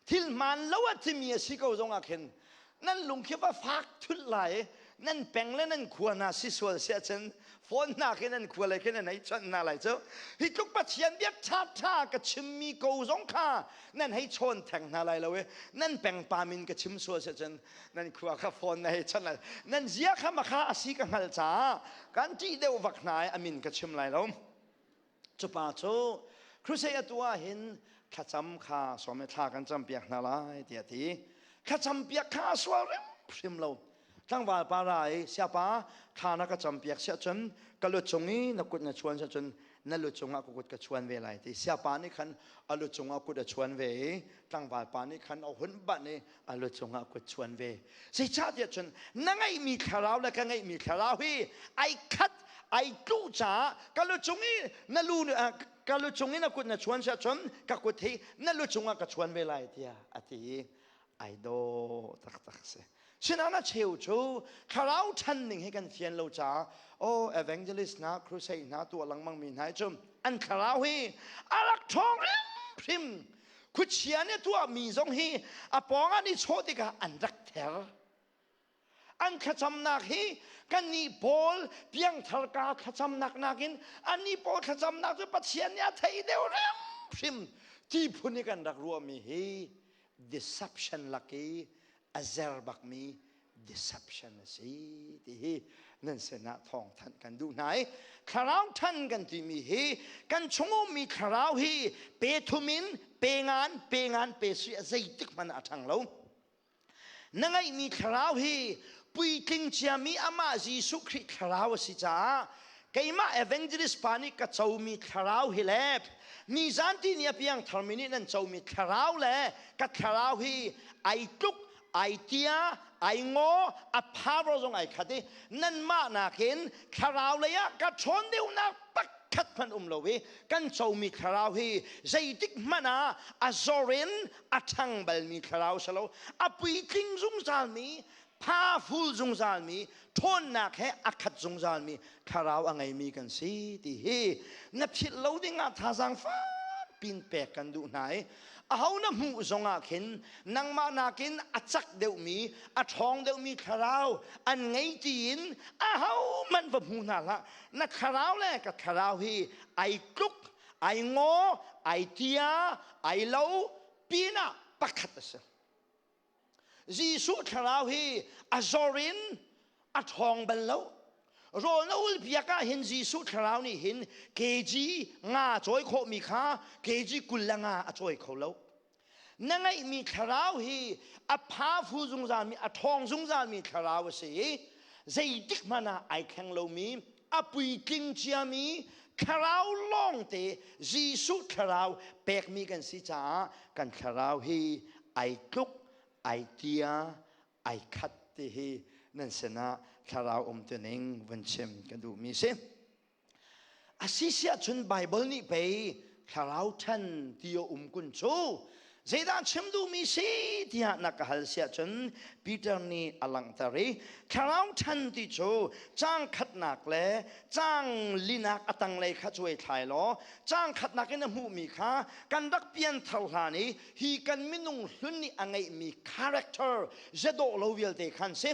Thil hmaan lo a timi a si ko zong ah khin nan lung khi va fak thulh lai nan peng le nan khua hna si sual si ahcun phone hna khi nan khua lei khi nan hei chawnh hna lai cu hi tluk Pathian biak ṭha ṭha ka chimmi ko zong kha nan hei chawn theng hna lai lo i nan peng pa min ka chim sual si ahcun nan khua kha phone na hei chawnh lai nan zia kha makha a si ka hngalh caah kan ṭih deuh vak hna i a min ka chim lai lo Cu pa cu crusade a tuah hin Thlacam kha sawm i thla kan campiak hna lai tiah a ti. Thlacam piak kha a sual hrimhrim lo. Tlangval pa ra i siapa thla na ka campiak siah cun ka lu cung i na kut na chuan siah cun na lu cungah ka kut ka chuan ve lai ti. Siapa nih khan a lu cungah kut a chuan ve i tlangval pa nih khan a hun banh i a lu cungah kut chuan ve. Zeicahtiah cun na ngeihmi thlarau le ka ngeihmi thlarau hi ai khat ai tluh caah ka lu cung i na lu ka lu cung i na kut na chuan siah cun ka kut hi na lu cungah ka chuan ve lai tiah a ti i ai dawh taktak si. Sinain a cheu cu thlarau ṭhan ning hi kan fian lo caah oh evangelist hna crusade hna tuah lengmang mi hna hi cu an thlarau hi a rak ṭhawng hrimhrim. Khuachia nih tuahmi zong hi a pawng ah ni chawh tikah an rak ther. An thlacamnak hi kannih pawl piangthar ka thlacamnak nakin annih pawl thlacamnak cu Pathian nih a theih deuh hrimhrim ti phun i kan rak ruahmi hi deception lak i a zer bakmi deception a si ti hi nan sinah thawngthanh kan duh hna i thlarau than kan timi hi kan chung ummi thlarau hi pe thum in pe ngan pe ngan pe sui a zeitik hmanh ah a ṭhang lo. Na ngeihmi thlarau hi puitling ciami amah Jesuh Khrih thlarau a si caah keimah evangelist pa nih ka comi thlarau hi le nizan ti ni a piang tharmi nih nan comi thlarau le ka thlarau hi ai tluk, ai tia, ai ngaw, a power zong ai khat i nanmah nakin thlarau lei ah ka ṭhawn deuhnak pakhat hmanh um lo i kan comi thlarau hi zeitik hmanh ah a zor in a ṭhang balmi thlarau si lo, a puitling zungzalmi, powerful zungzalmi, ṭhawnnak he a khat zungzalmi thlarau a ngeimi kan si ti hi na philh lo ding ah thazaang fak pin pek kan duh hna i aho na hmuh zong ah khin nangmah nakin a cak deuhmi, a ṭhawng deuhmi thlarau an ngei tiin aho hmanh va hmu hna hlah. Na thlarau le ka thlarau hi ai tluk, ai ngaw, ai tia, ai lo pinah pakhat a si. Jesuh thlarau hi a zor in a ṭhawng bal lo. Rawl na ul piak ah hin Jesuh thlarau nih hin kg nga cawi khawhmi kha kg 25 a cawi kho lo. Na ngeihmi thlarau hi a phafu zungzalmi, a ṭhawng zungzalmi thlarau a si i zeitik hmanh ah ai thleng lomi, a puitling ciami thlarau lawngte Jesuh thlarau pekmi kan si caah kan thlarau hi ai tluk, ai tia, ai khat ti hi nan sinah thlarau umtuning vun chim ka duhmi si. A si siah cun Baibal nih pei thlarau ṭhan ti a um kun cu zeidah chim duhmi si tiah na ka hal siah cun Peter nih a langhter i thlarau ṭhan ti cu caang khatnak le caang linak a tanglei kha cuai thlai law caang khatnak in a hmuhmi kha kan rak pianthar hlan i hi kan minung hlun nih a ngeihmi character zedawh lo vialte khan si.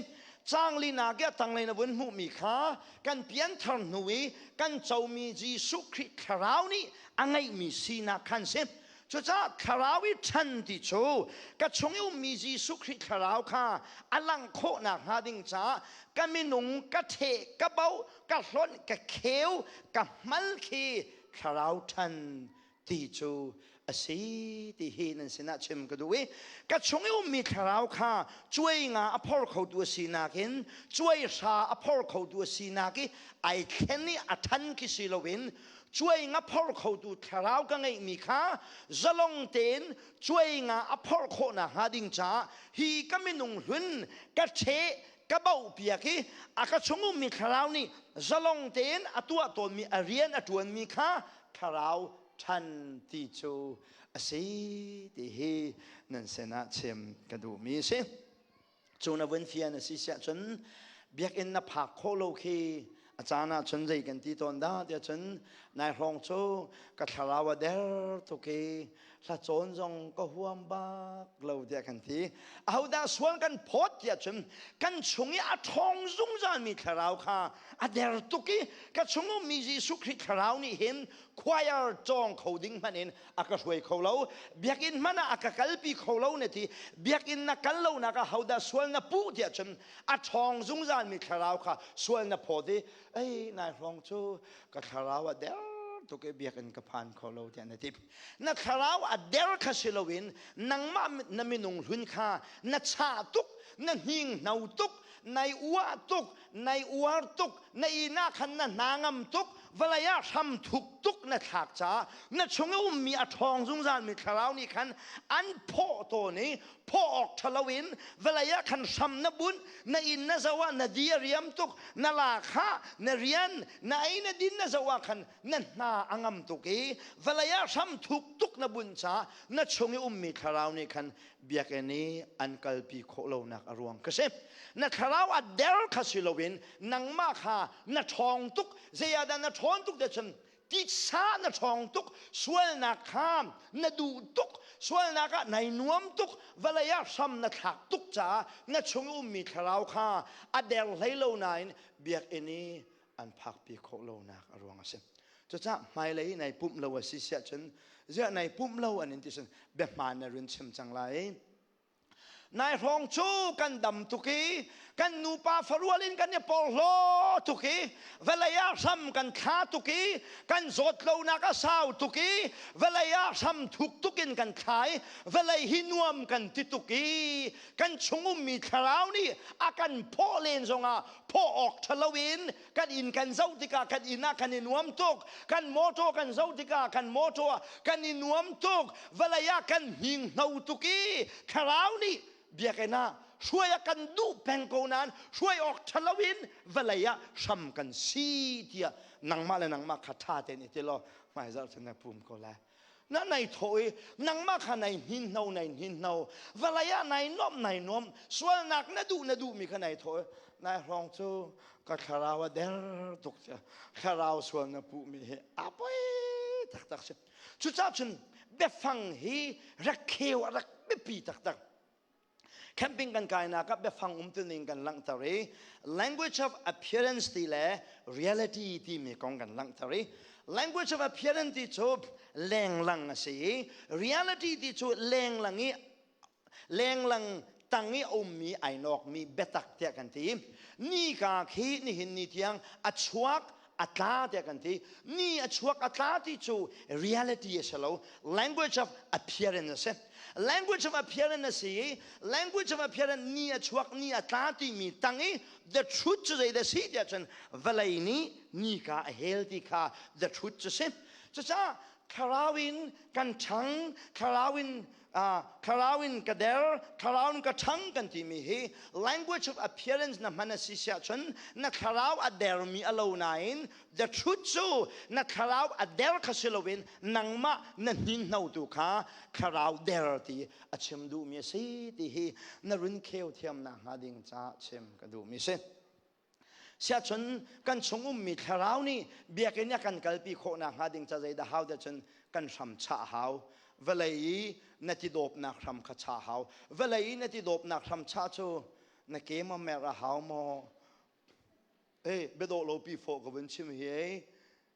Caang linak i a tanglei na vun hmuhmi kha kan pianthar hnu i kan comi Jesuh Khrih thlarau nih a ngeihmi sinak khan si. Cucaah thlarau i ṭhan ti cu ka chung i ummi Jesuh Khrih thlarau kha a langh khawhnak hnga ding caah ka minung ka ṭheh, ka boh, ka hlonh, ka kheu, ka hmal khi thlarau ṭhan ti cu a si ti hi nan sinah chim ka duh i ka chung i ummi thlarau kha cuai nga a phor khotu a sinak in cuai hra a phor khotu a sinak i ai thlen i a ṭhan khi si loin cuai nga phor khotu thlarau ka ngeihmi kha zalong tein cuai nga a phorh khawhnak hnga ding caah hi ka minung hlun ka ṭheh ka bauh piak i a ka chung ummi thlarau nih zalong tein a tuah tawnmi a rian a ṭuanmi kha thlarau ṭhan ti cu a si ti hi nan sinah chim ka duhmi a si. Cu na vun fian a si siah cun biakinn na phak khawh lo khi a caan ah cun zei kan ti tawn dah tiah cun nai hrawng cu ka thlarau a der tuk i hla cawn zong ka huam bak lo tiah kan ti. Ahodah sual kan phawt tiah cun kan chung i a ṭhawng zungzalmi thlarau kha a der tuk i ka chung ummi Jesuh Khrih thlarau nih hin choir cawng kho ding hmanh in a ka hruai kho lo, biakinn hmanh ah a ka kalpi kho lo na ti. Biakinn na kal lonak ah hodah sual na puh tiah cun a ṭhawng zungzalmi thlarau kha sual na phawt i ei nai hrawng cu ka thlarau a der. tuk i biakinn ka phan kho lo tiah na ti. Na thlarau a der kha si loin nangmah na minung hlun kha na chah tuk, na hninghno tuk, nai uah tuk, nai uar tuk, na inn ah khan na hna ngam tuk, vawlei ah hram thuk tuk na thlak caah na chung i ummi a ṭhawng zungzalmi thlarau nih khan an phawh tawn i phawh awk ṭha loin vawlei ah khan hram na bunh, na inn na zoh ah na di a riam tuk, na la kha na rian, na ei na din na zoh ah khan na hna a ngam tuk i vawlei ah hram thuk tuk na bunh caah na chung i ummi thlarau nih khan biakinn i an kalpi khawh lonak a ruang ka si. Na thlarau a der kha si loin nangmah kha na ṭhawng tuk. Zei ah dah na ṭhawn tuk te cun titsa na ṭhawng tuk, sualnak kha na duh tuk, sualnak ah nai nuam tuk, vawlei ah hram na thlak tuk caah na chung i ummi thlarau kha a der hlei lo nain biakinn i an phakpi khawh lonak a ruang a si. Cucaah hmailei nai pumh lo a si siah cun ziah nai pumh lo an in ti cun biahmaan na run chim cang lai. Nai hrawng cu kan dam tuk i kan nupa farual in kan i porhlaw tuk i vawlei ah hram kan thla tuk i kan zawt lonak a sau tuk i vawlei ah hram thuk tuk in kan thla i vawlei hi nuam kan ti tuk i kan chung ummi thlarau nih a kan phawh len zongah phawh awk ṭha loin kan inn kan zoh tikah kan inn ah kan i nuam tuk, kan mawṭaw kan zoh tikah kan mawṭaw ah kan i nuam tuk, vawlei ah kan hninghno tuk i thlarau nih biakinn ah hruai a kan duh peng ko nain hruai awk ṭha loin vawlei ah hram kan si tiah nangmah le nangmah kha ṭha tein i ti law hmaizarh cu na pum ko lai. Na nai thawh i nangmah kha nai hninhno, nai hninhno, vawlei ah nai nuamh, nai nuam, sualnak na duh, na duhmi kha nai thawh i nai hrawng cu ka thlarau a der tuk tiah thlarau sual na puhmi hi a poi taktak si. Cucaah cun biafang hi rak kheu a rak biapi taktak. Camping kan kainak ah biafang umtuning kan langhter i language of appearance ti le reality timi kong kan langhter i language of appearance ti cu lenglang a si i reality ti cu lenglang i lenglang tang i a ummi ai nawkmi biatak tiah kan ti. Nika khi nihin ni tiang a chuak a tla tiah kan ti. Ni a chuak a tla ti cu reality a si lo, language of appearance a si. Language of appearance a si i language of appearance ni a chuak ni a tla timi tang i the truth cu zeidah si tiah cun vawlei nih nika a hel ti kha the truth cu si. Cucaah thlarau in kan ṭhang, thlarau in thlarau in ka der, thlarau in ka ṭhang kan timi hi language of appearance na hman a si siah cun na thlarau a dermi a lo nain the truth cu na thlarau a der kha si loin nangmah na hninhno tu kha thlarau der ti a chim duhmi a si ti hi na run kheu thiamnak hnga ding caah chim ka duhmi si. Siahcun kan chung ummi thlarau nih biakinn a kan kalpi khawhnak hnga ding ca zeidah hau cun kan hram chah hau. Vawlei i na ti dawpnak hram kha chah hau. Vawlei i na ti dawpnak hram chah cu na ke maw mer a hau maw? Ei, biadawh lo pi fawh ka vun chim hi ei.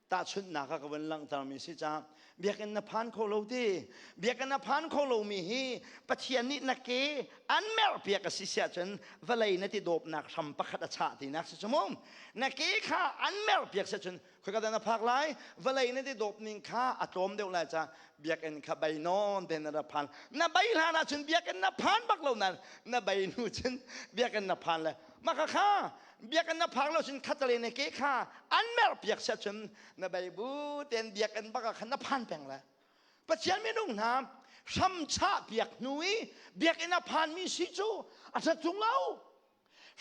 Tahchunhnak ah ka vun langhtermi si caah biakinn na phan kho lo ti. Biakinn na phan kho lomi hi Pathian nih na ke an merhpiak a si siah cun vawlei na ti dawpnak hram pakhat a chah tinak si cu mu. Na ke kha an merhpiak si cun khoika dah na phak lai? Vawlei na ti dawp ning kha a tlawm deuh lai caah biakinn kha bei nawn te na ra phan. Na bei hlan ah cun biakinn na phan bak lo nain na bei hnu cun biakinn na phan le maka kha biakinn na phak lo cun khattelei na ke kha an merh piak siah cun na bei bu tein biakinn bak ah khan na phan peng lai. Pathian minung hna hram chah piak hnu i biakinn a phanmi si cu a ṭhat tung lo.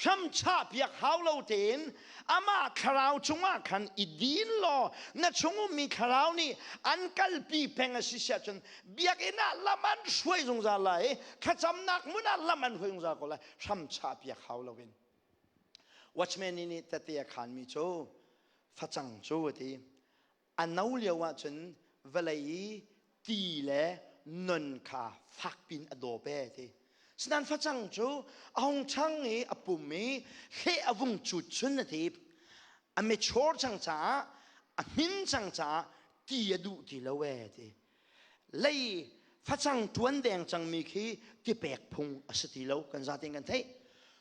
Hram chah piak hau lo tein amah thlarau cungah khan i din law na chung ummi thlarau nih an kalpi peng a si siah cun biakinn ah lam an hruai zungzal lai i thlacamnak hmun ah lam an hruai zungzal ko lai hram chah piak hau loin. Watchman nih tete a khanmi cu facang cu a ti. A no lio ahcun vawlei i ti le non kha fakpin a dawp e ti. Sinan facang cu a hung ṭhang i a pum i hleh a vung cut cun a ti. A mature cang caah a hmin cang caah ti a duh ti lo e ti. Lei facang ṭuan deng cangmi khi tipek phung a si ti lo kan zaten kan theih.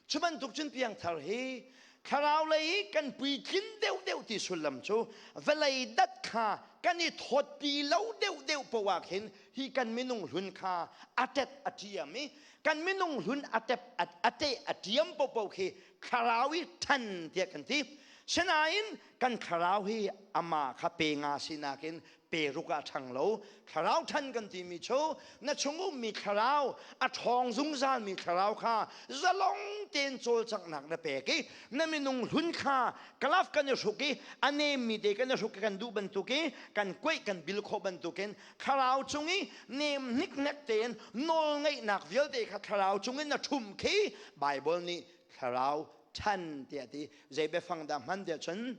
Cu bantuk cun piangthar hi. Thlarau lei i kan puitlin deuhdeuh ti sullam cu vawlei dat kha kan i thawtpi lo deuhdeuh poah ah khin hi kan minung hlun kha a tet a ṭiam i kan minung hlun a tep a teh a ṭiam popo khi thlarau i ṭhan tiah kan ti. Sinain kan thlarau hi amah kha pe nga sinak in pe ruk ah ṭhang lo. Thlarau ṭhan kan timi cu na chung ummi thlarau, a ṭhawng zungzalmi thlarau kha zalong tein cawlcanghnak na pek i na minung hlun kha glove kan i hruk i a nemmi te kan i hruk i kan duh bantuk i kan kuaih kan bil khawh bantukin thlarau cung i nem hniknek tein nawlngeihnak vialte kha thlarau cung in na ṭhum khi Bible nih thlarau ṭhan tiah ti. Zei biafang dah hman tiah cun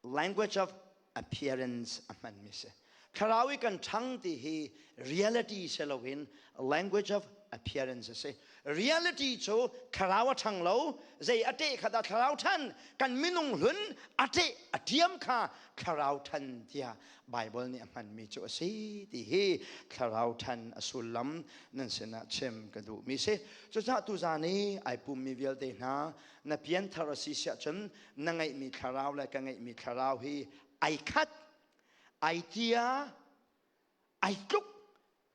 language of appearance a hmanmi si. Thlarau i kan ṭhang ti hi reality si loin language of appearance a si. Reality cu thlarau a ṭhang lo, zei a ṭeh kha dah thlarau ṭhan, kan minung hlun a ṭeh a ṭiam kha thlarau ṭhan tiah Bible nih a hmanmi cu a si ti hi thlarau ṭhan a sullam nan sinah chim ka duhmi si. Cucaah tuzaan i ai pummi vialte hna na pianthar a si siah cun na ngeihmi thlarau le ka ngeihmi thlarau hi ai khat, ai tia, ai tluk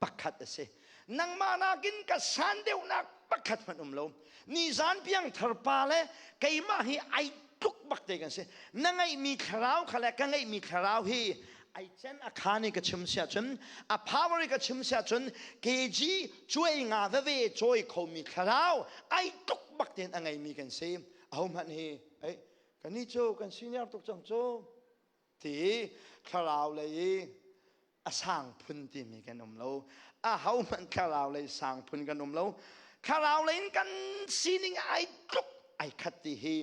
pakhat a si. Nangmah nakin ka san deuhnak pakhat hmanh um lo. Nizan piangthar pa le keimah hi ai tluk bak te kan si. Na ngeihmi thlarau kha le ka ngeihmi thlarau hi ai cen a khan i ka chim sia cun a power i ka chim sia cun kg cuai nga veve cawi khomi thlarau ai tluk bak tein a ngeimi kan si. Ahohmanh hi ei kannih cu kan senior tuk cang cu ti thlarau lei i a sang phun timi kan um lo. Ahohmanh thlarau lei sang phun kan um lo. Thlarau lei in kan sining ai tluk ai khat ti hi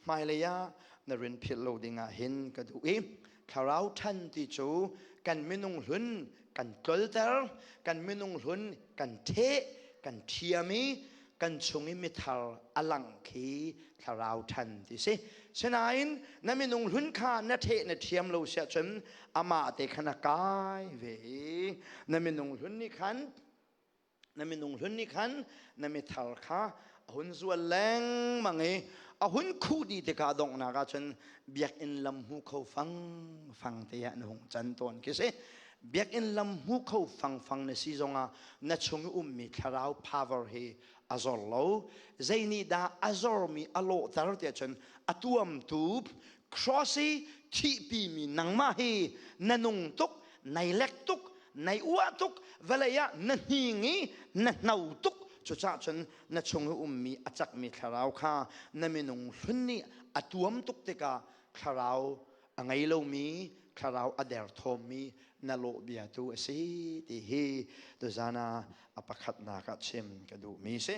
hmailei ah na rin philh lo ding ah hin ka duh i thlarau ṭhan ti cu kan minung hlun kan tlolter, kan minung hlun kan theh, kan thiam i kan chung i mithar a lang khi thlarau ṭhan ti si. Sinain na minung hlun kha na theh na thiam lo siah cun amah te khan a kai ve i na minung hlun nih khan na minung hlun nih khan na mithar kha a hun zual lengmang i a hun khuh dih tikah donghnak ah cun biakinn lam hmu kho fang fang te ah na hung can tawn khi si. Biakinn lam hmu kho fangfang na si zongah na chung i ummi thlarau power hi a zor lo. Zei nih dah a zormi a lawhter tiah cun a tuamtu cross i thihpimi nangmah hi na nung tuk, nai lek tuk, nai uah tuk, vawlei ah na hning i na hno tuk. Cucaah cun na chung i ummi a cakmi thlarau kha na minung hlun nih a tuam tuk tikah thlarau a ngei lomi thlarau a derthawmmi na lawh bia tu a si ti hi tuzan ah a pakhatnak ah chim ka duhmi si.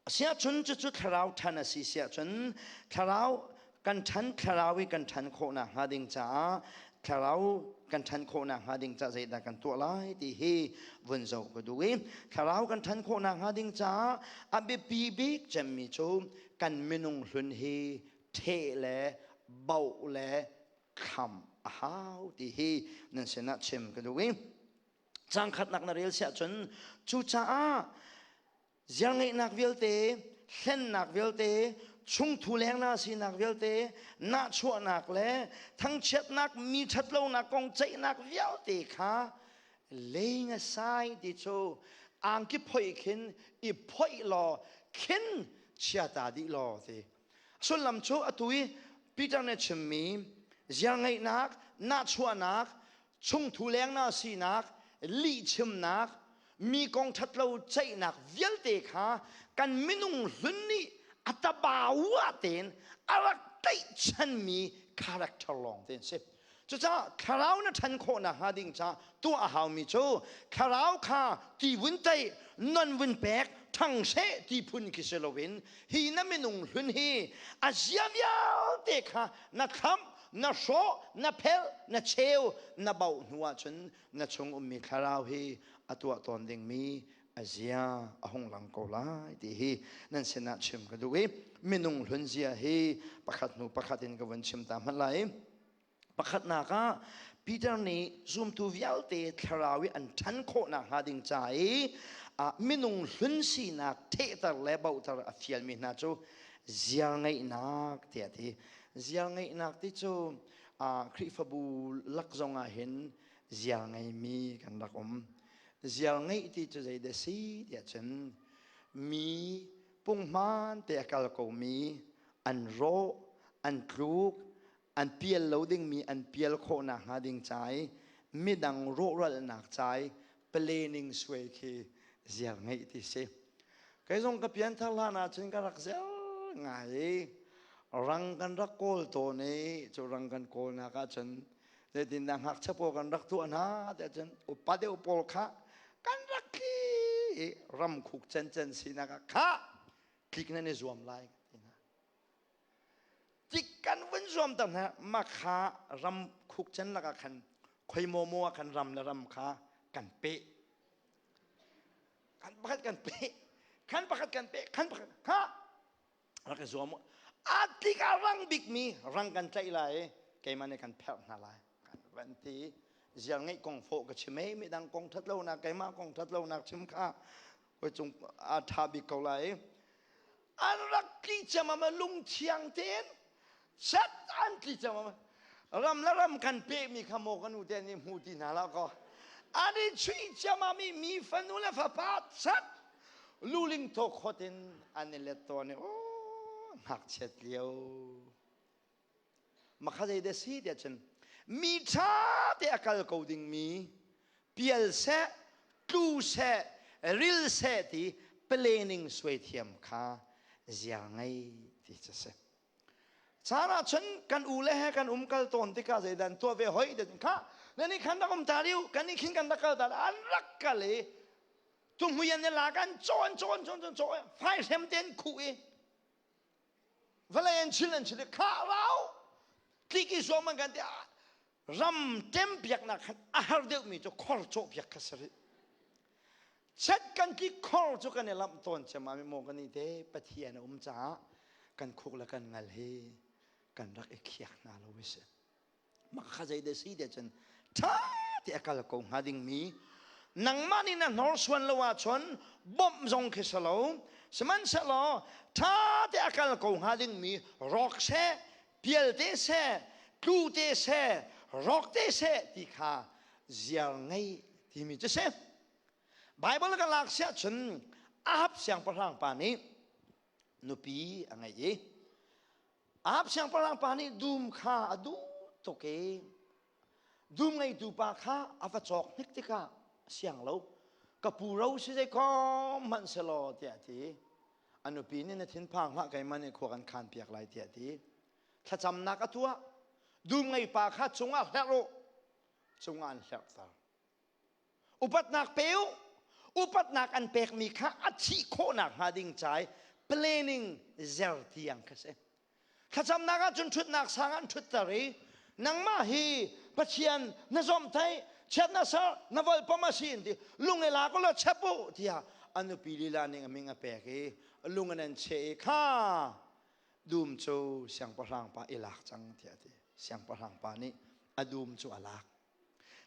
Asiahcun cucu thlarau ṭhan a si siahcun thlarau kan ṭhan thlarau i kan ṭhan khawhnak hnga ding caah thlarau kan ṭhan khawhnak hnga ding caah zeidah kan tuah lai ti hi vun zoh ka duh i thlarau kan ṭhan khawhnak hnga ding caah a biapi bik cemmi cu kan minung hlun hi ṭheh le bauh le kham a hau ti hi nan sinah chim ka duh i cangkhatnak na rel siah cun cucaah ziarngeihnak vialte, hlennak vialte, chungthu lengna sinak vialte, nahchuahnak le thangchiatnak, mi ṭhatlonak kong ceihnak vialte kha leng a sai ti cu angki phoih khin i phoih law khin chia ta dih law ti. Sullam cu atu i Peter nih a chimmi ziarngeihnak, nahchuahnak, chungthu lengna sinak, lihchimnak, mi kong ṭhatlo ceihnak vialte kha kan minung hlun nih a tabawa tein a rak tlaihchanmi character lawng te an si. Cucaah thlarau na ṭhan khawh nakhnga ding caah tuah a haumi cu thlarau kha ti vun teih, non vun pek, ṭhang seh ti phun khi si loin hi na minung hlun hi a zia vialte kha na thlamh, na hrawh, na phelh, na cheu, na bauh hnu ahcun na chung ummi thlarau hi a tuah tawn dingmi a zia a hung lang ko lai ti hi nan sinah chim ka duh i minung hlun zia hi pakhat hnu pakhat in ka vun chim ta hmanh lai. Pakhatnak ah Peter nih zumtu vialte thlarau i an ṭhan khawh nakhnga ding ca i Minung hlun sinak thehter le bohter a fialmi hna cu ziarngeihnak tiah a ti. Ziarngeihnak ti cu Khrihfabu lak zong ah hin ziar ngeimi kan rak um. Ziar ngeih ti cu zeidah si tiah cun mi punghman te a kal komi an rawh, an tluk, an pial lo dingmi an pial khawh nakhnga ding ca i midang rawhralnak ca i planning suai khi ziar ngeih ti si. Kei zong ka pianthar hlan ahcun ka rak zer ngai i rang kan rak kawl tawn i cu rang kan kawlnak ahcun zeitindah ngakchia pawl kan rak tuah hna tiah cun upa deuh pawl kha kan rak tli i ram khuk cencen sinak ah kha tlik nan i zuam lai ti hna. Tik kan vun zuam ter hna mah kha ram khuk cen lakah khan khoi maw maw ah khan ram le ram kha kan peh. Kan pakhat kan peh. Kan pakhat kan peh. Kan pakhat kha rak i zuam. A tlik a rang bikmi rang kan tlaih lai i keimah nih kan pherh hna lai. Kan van ti ziar ngeih kong fawh ka chim ei midang kong that lonak keimah kong that lonak chim kha hoi cung a tha bik ko lai. An rak tli ciammam ah lungthiang tein set an tli ciammam. Ram le ram kan pehmi kha maw kan ute nih hmu ti hna la kaw. An i chuih ciammam i mi fanu le fapa set luling thaw khawt in an i let tawn i oh ngakchiat lio. Makha zei dah si tiah cun mi ṭha te a kal ko dingmi pial seh, tlu seh, ril seh ti planning suai thiam kha ziar ngei ti cu si. Caan ah cun kan u le he kan um kal tawn tikah zeidan tuah ve hoi ti kha nan nih khan rak um ta riu kan nih khin kan rak kal ta an rak kal i tuhmui an i lak an cawn cawn cawn cawn cawn faihrem te an khuh i Vawlei an chil an chil i khah rau tlik i zuam an kan ti ram ṭempiaknak khan a har deuhmi cu khor cawhpiak kha si rih. Chet kan tlik khor cu kan i lamh tawn ciammam i maw kan i te Pathian a um caah kan khuk le kan ngal hi kan rak i khiak hna lo i si. Mah kha zei dah si tiah cun ṭha te a kal ko hnga dingmi nangmah nih na hnorsuan lo ahcun bawmh zong khi si lo sihmanhsehlaw ṭha te a kal ko hnga dingmi rawk seh pial te seh tlu te seh rawk te seh ti kha ziar ngei timi cu si. Bible ka lak siah cun Ahab siangpahrang pa nih nupi a ngei i Ahab siangpahrang pa nih dum kha a duh tuk i dum ngeitu pa kha a va cawk hnik tikah siang lo ka pu ro si zei kom hmanh selaw tiah a ti. A nupi nih na thinphang hlah keimah nih khua kan khan piak lai tiah a ti. Thlacamnak a tuah. Dum ngei pa kha cungah hlerh u. Cungah an hlerhter. Upatnak pe u. Upatnak an pekmi kha a thih khawhnak hnga ding ca i planning zer tiang kha si. Thlacamnak ah cun ṭhutnak sang an ṭhutter i nangmah hi Pathian na zawmhtaih chiat na ser na volpam a si in ti lung i lak u law chep u tiah a nupi lila nih a ming a pek i lung in an cheh i kha dum cu siangpahrang pa i lak cang tiah a ti. Siangpahrang pa nih a dum cu a lak.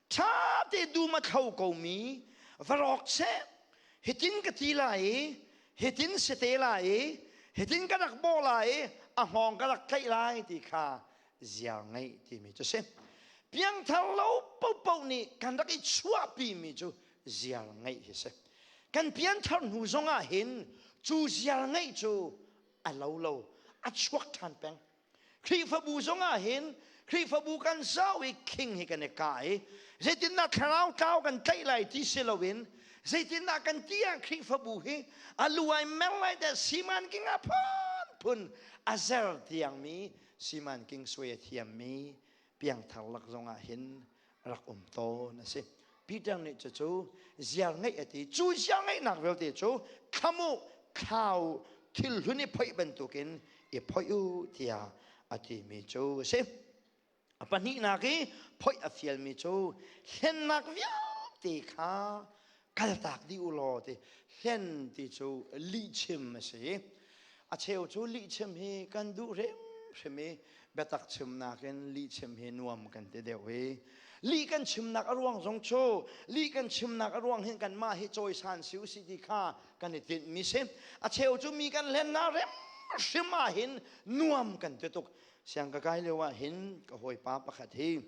Ṭha te dum a thlo komi va rawk seh. Hitin ka ti lai i, hitin si te lai i, hitin ka rak bawh lai i, a hngawng ka rak tlaih lai ti kha ziar ngeih timi cu si. Piangthar lo paohpaoh nih kan rak i chuahpimi cu ziar ngeih hi si. Kan pianthar hnu zongah hin cu ziar ngeih cu a lo lo, a chuak ṭhan peng. Khrihfabu zongah hin Khrihfabu kan zau i khing hi kan i kah i zeitindah thlarau tlau kan tlaih lai ti si loin zeitindah kan ti ah Khrihfabu hi a lu ai mer lai te siman king ah phun phun a zer tiangmi siman king suai a thiammi piangthar lak zongah hin rak um tawn a si. Peter nih cucu ziar ngeih a ti. Cu ziar ngeihnak vialte cu thlam u, thlau thil hlun i phoih bantukin i phoih u tiah a timi cu a si. A pahnihnak i phoih a fialmi cu hlennak vialte kha kaltak dih u law ti hlen ti cu lihchim a si. A cheu cu lihchim hi kan duh hrimhrim i Biatak chimnak in lih chim hi nuam kan ti deuh i lih kan chimnak a ruang zong cu lih kan chimnak a ruang hin kanmah hi cawisan si usih ti kha kan i tinhmi si. A cheu cu mi kan hlen na rem hrim ah hin nuam kan ti tuk. Siang ka kai lio ah hin ka hawipa pakhat hi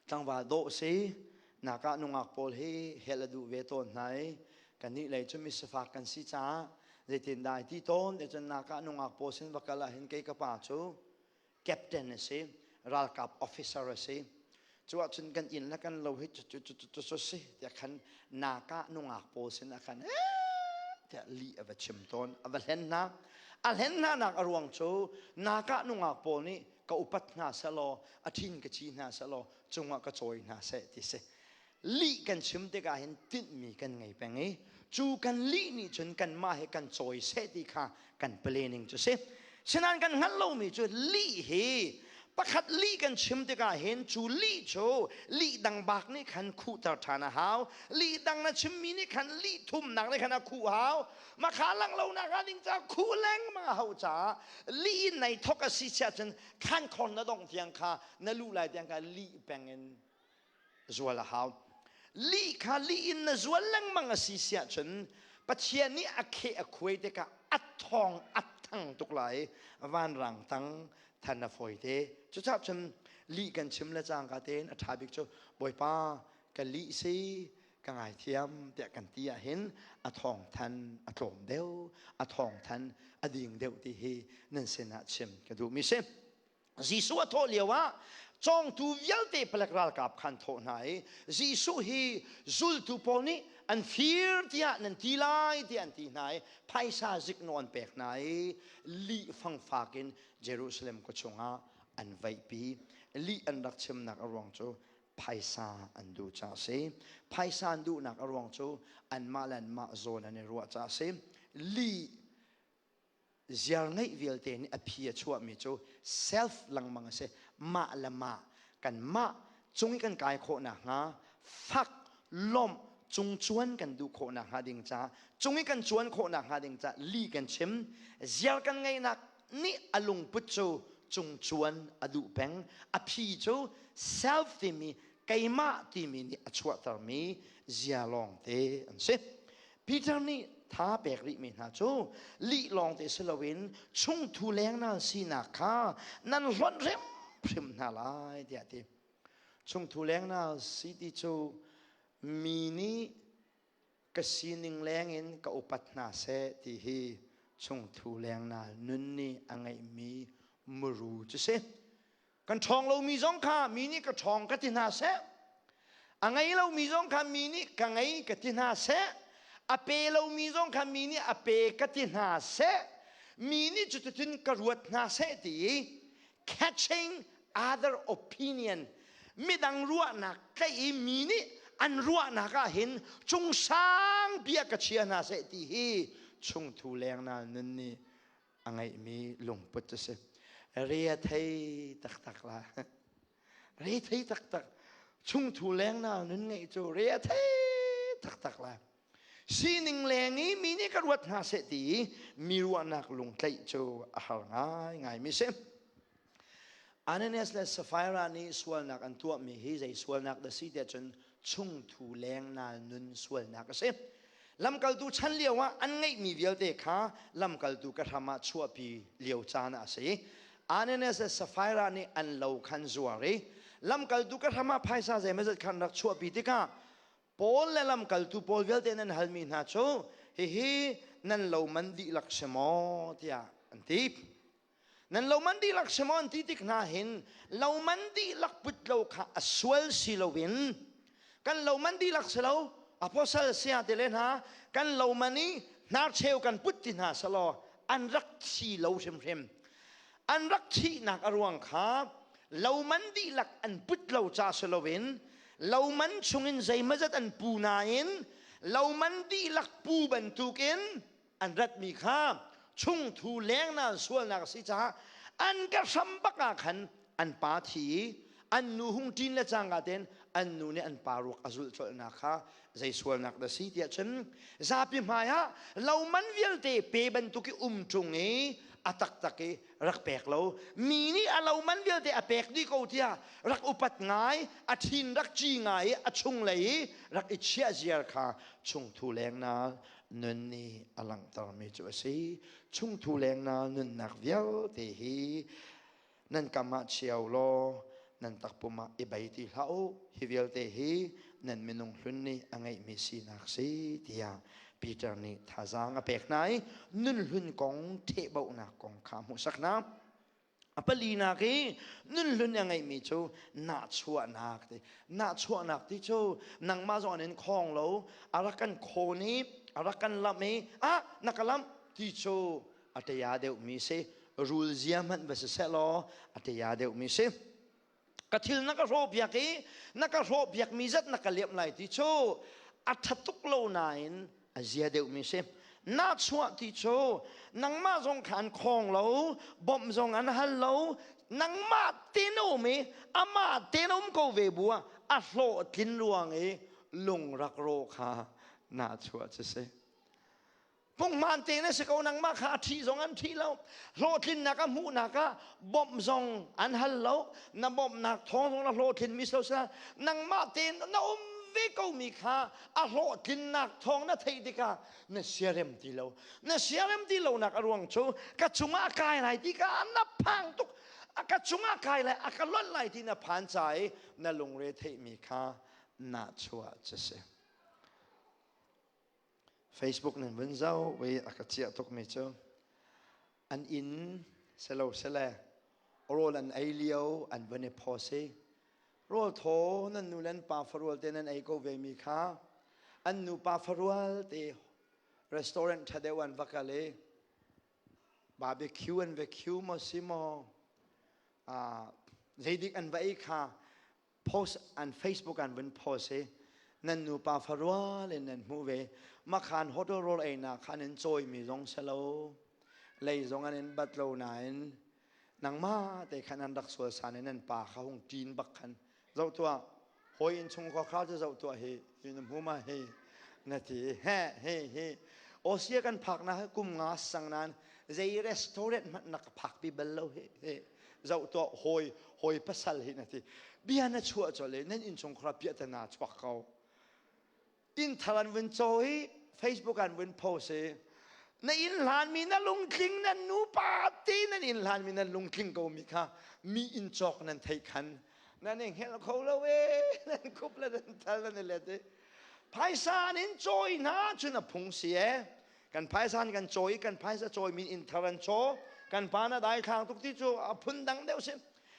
tlangval dawh si naka nungak pawl hi hel a duh ve tawn hna i kannih lei cu misifak kan si caah zeitin dah ai ti tawn ti cun naka nungak pawl sin va kal ah hin kei ka pa cu captain a si ralkap officer a si cu ahcun kan inn le kan lo hi cu cu cu cu cu si tiah khan naka nungak pawl sin ah khan tiah lih a va chim tawn a va hlen hna a hlen hna nak a ruang cu naka nungak pawl nih ka upat hna selaw a ṭhin ka ci hna selaw cungah ka cawi hna seh ti si lih kan chim tikah hin tinhmi kan ngei peng i cu kan lih nih cun kanmah he kan cawi seh ti kha kan planning cu si sinain kan hngalh lomi cu lih hi pakhat lih kan chim tikah hin cu lih cu lih dang bak nih khan khuhter ṭhan a hau lih dang na chimmi nih khan lih thumnak nih khan a khuh hau makha lang lo nak ah ding ca khuh lengmang a hau caah lih in nai thok a si chiah cun khan khon na dong tiang kha na luh lai tiang kha lih peng in zual a hau. Lih kha lih in na zual lengmang a si siah cun Pathian nih a kheh a khuai tikah a thawng a thang tuk lai vanrang tang than a fawi te. Cucaah cun lih kan chim le cangka tein a ṭha bik cu Bawipa ka lih si ka ngaithiam tiah kan ti ahhin a thawng than a tlawm deuh a thawng than a ding deuh ti hi nan sinah chim ka duhmi si. Jesuh a thawh lio ah cawngtu vialte palek ralkap khan thawh hna i Jesuh hi zultu pawl nih an fir tiah nan ti lai tiah an ti hna i phaisa ziknawh an pek hna i lih fangfak in Jerusalem khua chungah an vaihpi. Lih an rak chimnak a ruang cu phaisa an duh caah a si. Phaisa an duhnak a ruang cu anmah le anmah zawn an i ruah caah a si. Lih ziar ngeih vialte nih a phi a chuahmi cu self lengmang a si mah le mah kan mah cung i kan kai khawh nakhnga fak lawmh cungcuan kan duh khawh nakhnga ding ca cung i kan cuan khawh nakhnga ding ca li kan chim ziar kan ngeihnak nih a lungput cu cungcuan a duh peng a phi cu self timi keimah timi nih a chuahtermi zia lawngte an si Peter nih tha pek rihmi hna cu lih lawngte si loin chungthu lengnal sinak kha nan hlonh hrimhrim hna lai tiah a ti. Chungthu lengnal si ti cu mi nih ka sining lengin ka upat hna seh ti hi chungthu lengnal nun nih a ngeihmi muru cu si. Kan ṭhawng lomi zong kha mi nih ka ṭhawng ka ti hna seh. A ngei lomi zong kha mi nih ka ngei ka ti hna seh. A pe lomi zong kha mi nih a pe ka ti hna seh. Mi nih cuticun ka ruat hna seh ti i catching other opinion midang ruahnak tlaih i mi nih an ruahnak ah hin cungsang bia ka chia hna seh ti hi chungthu lengnal nun nih a ngeihmi lungput a si. Re a thei taktak la. Re thei taktak. Chungthu lengna nun ngeih cu re a thei taktak la. Sining leng i mi nih ka ruat hna seh ti i mi ruahnak lungtlaih cu a har ngai ngai mi si. Ananias le Sapphira nih sualnak an tuahmi hi zei sualnak dah si tiah cun chungthu lengnal nun sualnak a si. Lamkaltu chan lio ah an ngeihmi vialte kha lamkaltu ka hram ah chuahpi lio caan ah a si. Ananias le Sapphira nih an lo khan zuar i lamkaltu ka hram ah phaisa zeimawzat khan rak chuahpi tikah Paul le lamkaltu pawl vialte nan halmi hna cu hihi nan lo man dihlak si maw tiah an ti. Nan lo man dihlak si maw an ti tik hna hin lo man dihlak put lo kha a sual si loin kan lo man dihlak si lo apostle sia te le hna kan lo man i hnarcheu kan put ti hna selaw an rak thi lo hrimhrim an rak thihnak a ruang kha lo man dihlak an put lo ca si loin lo man chungin zeimawzat an pu nain lo man dihlak pu bantukin an ratmi kha chungthu lengnal sualnak a si caah an ka hram bak ah khan an pa thi i an nu hung ṭin le cangka tein an nu nih an pa ruak a zulh colhnak kha zei sualnak dah si tiah cun zapi hmai ah lo man vialte pe bantuk i um ṭung i. A taktak i rak pek lo. Mi nih a lo man vialte a pek dih ko tiah rak upat ngai, a thin rak ci ngai i a chunglei i rak i chiah ziar kha chungthu lengnal nun nih a langhtermi cu a si. Chungthu lengnal nunnak vialte hi nan kam ah chia u law nan takpum ah i bei ti hlah u. Hi vialte hi nan minung hlun nih a ngeihmi sinak si tiah Peter nih thazaang a pek hna i nun hlun kong ṭhehbohnak kong kha a hmuhsak hna. A palinak i nun hlun a ngeihmi cu nahchuahnak ti. Nahchuahnak ti cu nangmah zong an in khawng lo, a rak kan khawn i a rak kan lamh i ah na ka lamh ti cu a ṭaya deuhmi si. Rul zia hmanh va si seh law a ṭaya deuhmi si. Ka thil na ka hrawhpiak i na ka hrawhpiakmi zat na ka liamh lai ti cu a ṭha tuk lo nain a zia deuhmi si. Nahchuah ti cu nangmah zong kha an khawng lo, bawmh zong an hal lo, nangmah te na um i amah te na um ko ve bu ah a hlawhtlin ruang i lung rak rawh kha nahchuah cu si. Punghman te na si ko nangmah kha a ṭhi zong an ṭhi lo hlawhtlinnak a hmuhnak ah bawmh zong an hal lo na bawmhnak thawng zong na hlawhtlin mi si lo nangmah tein na um ve ko mi kha a hlawhtlinnak thawng na theih tikah na siarem ti lo na siarem ti lonak a ruang cu ka cungah a kai lai ti kha na phang tuk a ka cungah kai lai a ka lonh lai ti na phan ca i na lungre theihmi kha nahchuah cu si. Facebook nan vun zoh i a ka ciah tukmi cu an inn selo sele rawl an ei lio an vun i phaw si. Rawl thaw nan nu le nan pa farual te nan ei ko ve mi kha an nu pa farual te restaurant ṭha deuh an va kal i barbecue an va queue maw si maw zeidik an va ei kha post an Facebook an vun post i nan nupa farual in nan hmuh ve makhan hotel rawl einak khan in cawimi zong si lo lei zong an in bat lo nain nangmah te khan an rak sual san in nan pa kha hung ṭin bak khan zoh tuah hawi inn chung khua kha cu zoh tuah hi hi na hmu ma hi na ti he he hi Osia kan phak na kum nga sang nan zei restaurant hmanh na ka phak pi bal lo hi hi zoh tuah hawi hawi pasal hi na ti bia na chuah chole nan innchungkhar ah piah na chuak ko inn thar an vun caw i Facebook an vun post i na inn hlan mi na lungtling nan nupa te nan inn hlan mi nan lungtling ko mi kha mi inn cawk nan theih khan nan i hngelh kho lo e nan khup le nan thal nan i let i phaisa an in cawi hna cun a phung si e Kan phaisa an kan cawi kan phaisa cawimi in thar an caw. Kan pa na daithlang tuk ti cu a phun dang deuh si.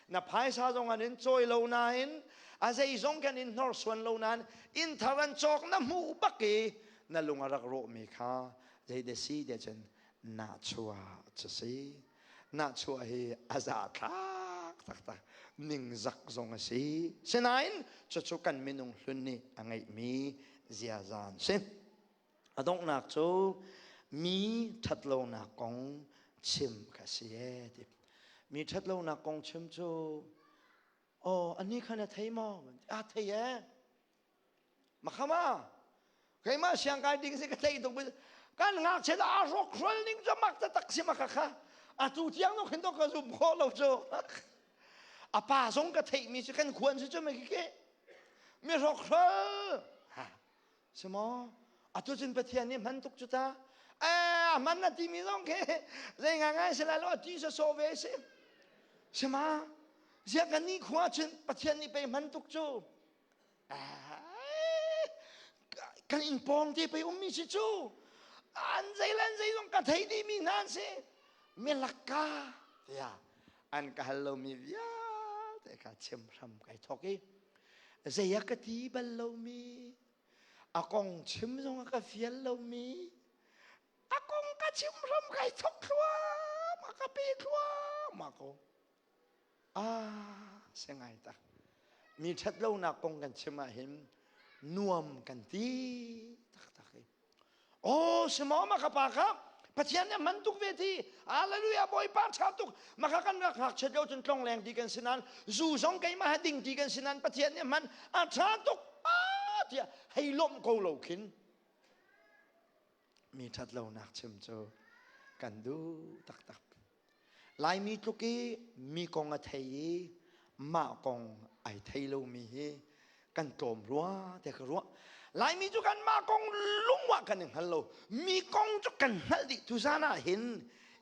Na phaisa zong an in cawi lo nain a zeizong kan in hnorsuan lo nain inn thar an cawk na hmuh bak i na lung a rak rawhmi kha zei si de cun nahchuah cu si. Nahchuah hi a za thlak taktak ningzak zong a si. Sinain cucu kan minung hlun nih a ngeihmi ziaza an si. A donghnak cu mi ṭhatlonak kong chim kha si ee ti. Mi ṭhatlonak kong chim cu aw anih kha na thei maw? Ah thei ee. Makhama keimah siangkai ding si ka thei tuk kan ngakchia dah a rawkhrol ning cu mak taktak si maka kha atu tiang no khin to ka zum khawh lo cu a pa zong ka theih mi cu kan khuan si cu me khi mi rawkhrol Si maw? Atu cun Pathian nih hman tuk cu ta. Eh, a hman na timi zong khi zei ngai si lai lo a ti sawsawh ve si. Si ma? Ziah kan nih khua cun Pathian nih pei hman tuk cu. Eh, kan inn pawng te pei ummi si cu. An zei le an zei zong ka thei dihmi hna an si. Mi lakka tiah an ka hal lomi vialte kha chim hram kai thawk i zei a ka ti bal lomi a kong chim zong a ka fial lomi a kong ka chim hram kai thok thluam a ka pe thluam ko ah se ngai tak mi ṭhat lonak kong kan chim ah hin nuam kan ti taktak i Oh, simo ma ka pa kha Pathian nih man tuk ve ti. Hallelujah Bawipa ṭha tuk. Maka kan rak ngakchiat lio cun tlong leng ti kan si nain zu zong keimah he ding ti kan si nain Pathian nih man a ṭha tuk ah tiah hei lawmh ko lo khin mi ṭhat lonak chim cu kan duh taktak. Laimi tluk i mi kong a thei i mah kong ai thei lomi hi kan tlawm rua te ka ruah. Laimi cu kan mah kong lungwah kan i hngal lo. Mi kong cu kan hngalh dih. Tuzan ah hin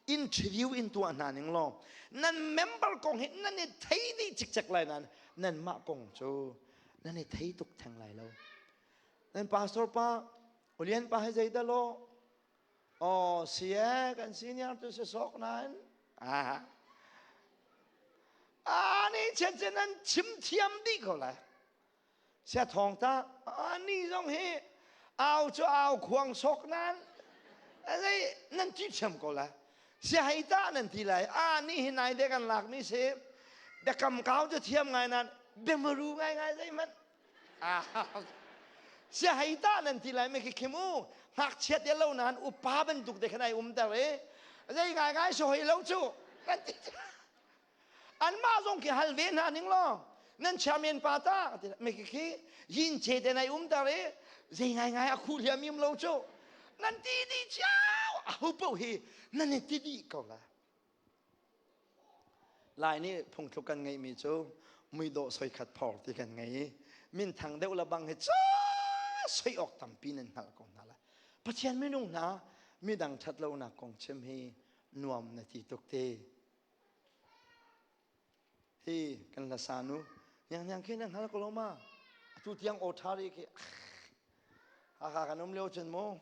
interview in tuah hna ning law nan member kong hi nan i thei dih cikcek lai nain nan mah kong cu nan i thei tuk theng lai lo. Nan pastor pa Ulian pa hi zeidah law Oh, si e, kan senior tu si sok nain. Ah. Ani chen chen nan chim thiam dih ko lai. Sia thong ta ani zong hi au cu au khuang sok nan zei nan ti thiam ko lai. Sia hei ta nan ti lai. Ani hi nai de kan lak mi si. Biakam kau cu thiam ngai nan biamaru ngai ngai zei man Siahei tah nan ti lai me khi khim u ngakchia te lo nain upa bantuk te khan ai um ter i zei ngai ngai so hoi lo cu kan ti anmah zong khi hal ve hna ning law nan chairman pa ta me khi khi yin che te nai um ter i zei ngai ngai a khu hliam im lo cu nan ti di ciao a hu po hi nan i ti dih ko la Lai nih phungthluk kan ngeihmi cu muidawh soikhat phor ti kan ngei i minthang deuh le bang hi ca soi awk tampi nan hngalh ko hna lai. Pathian minung hna midang ṭhatlonak kong chim hi nuam na ti tuk te. Hi kan hlasa nu niang khi na hngal ko lo ma? Atu tiang aw ṭha rih khi Hakha kan um lio cun mu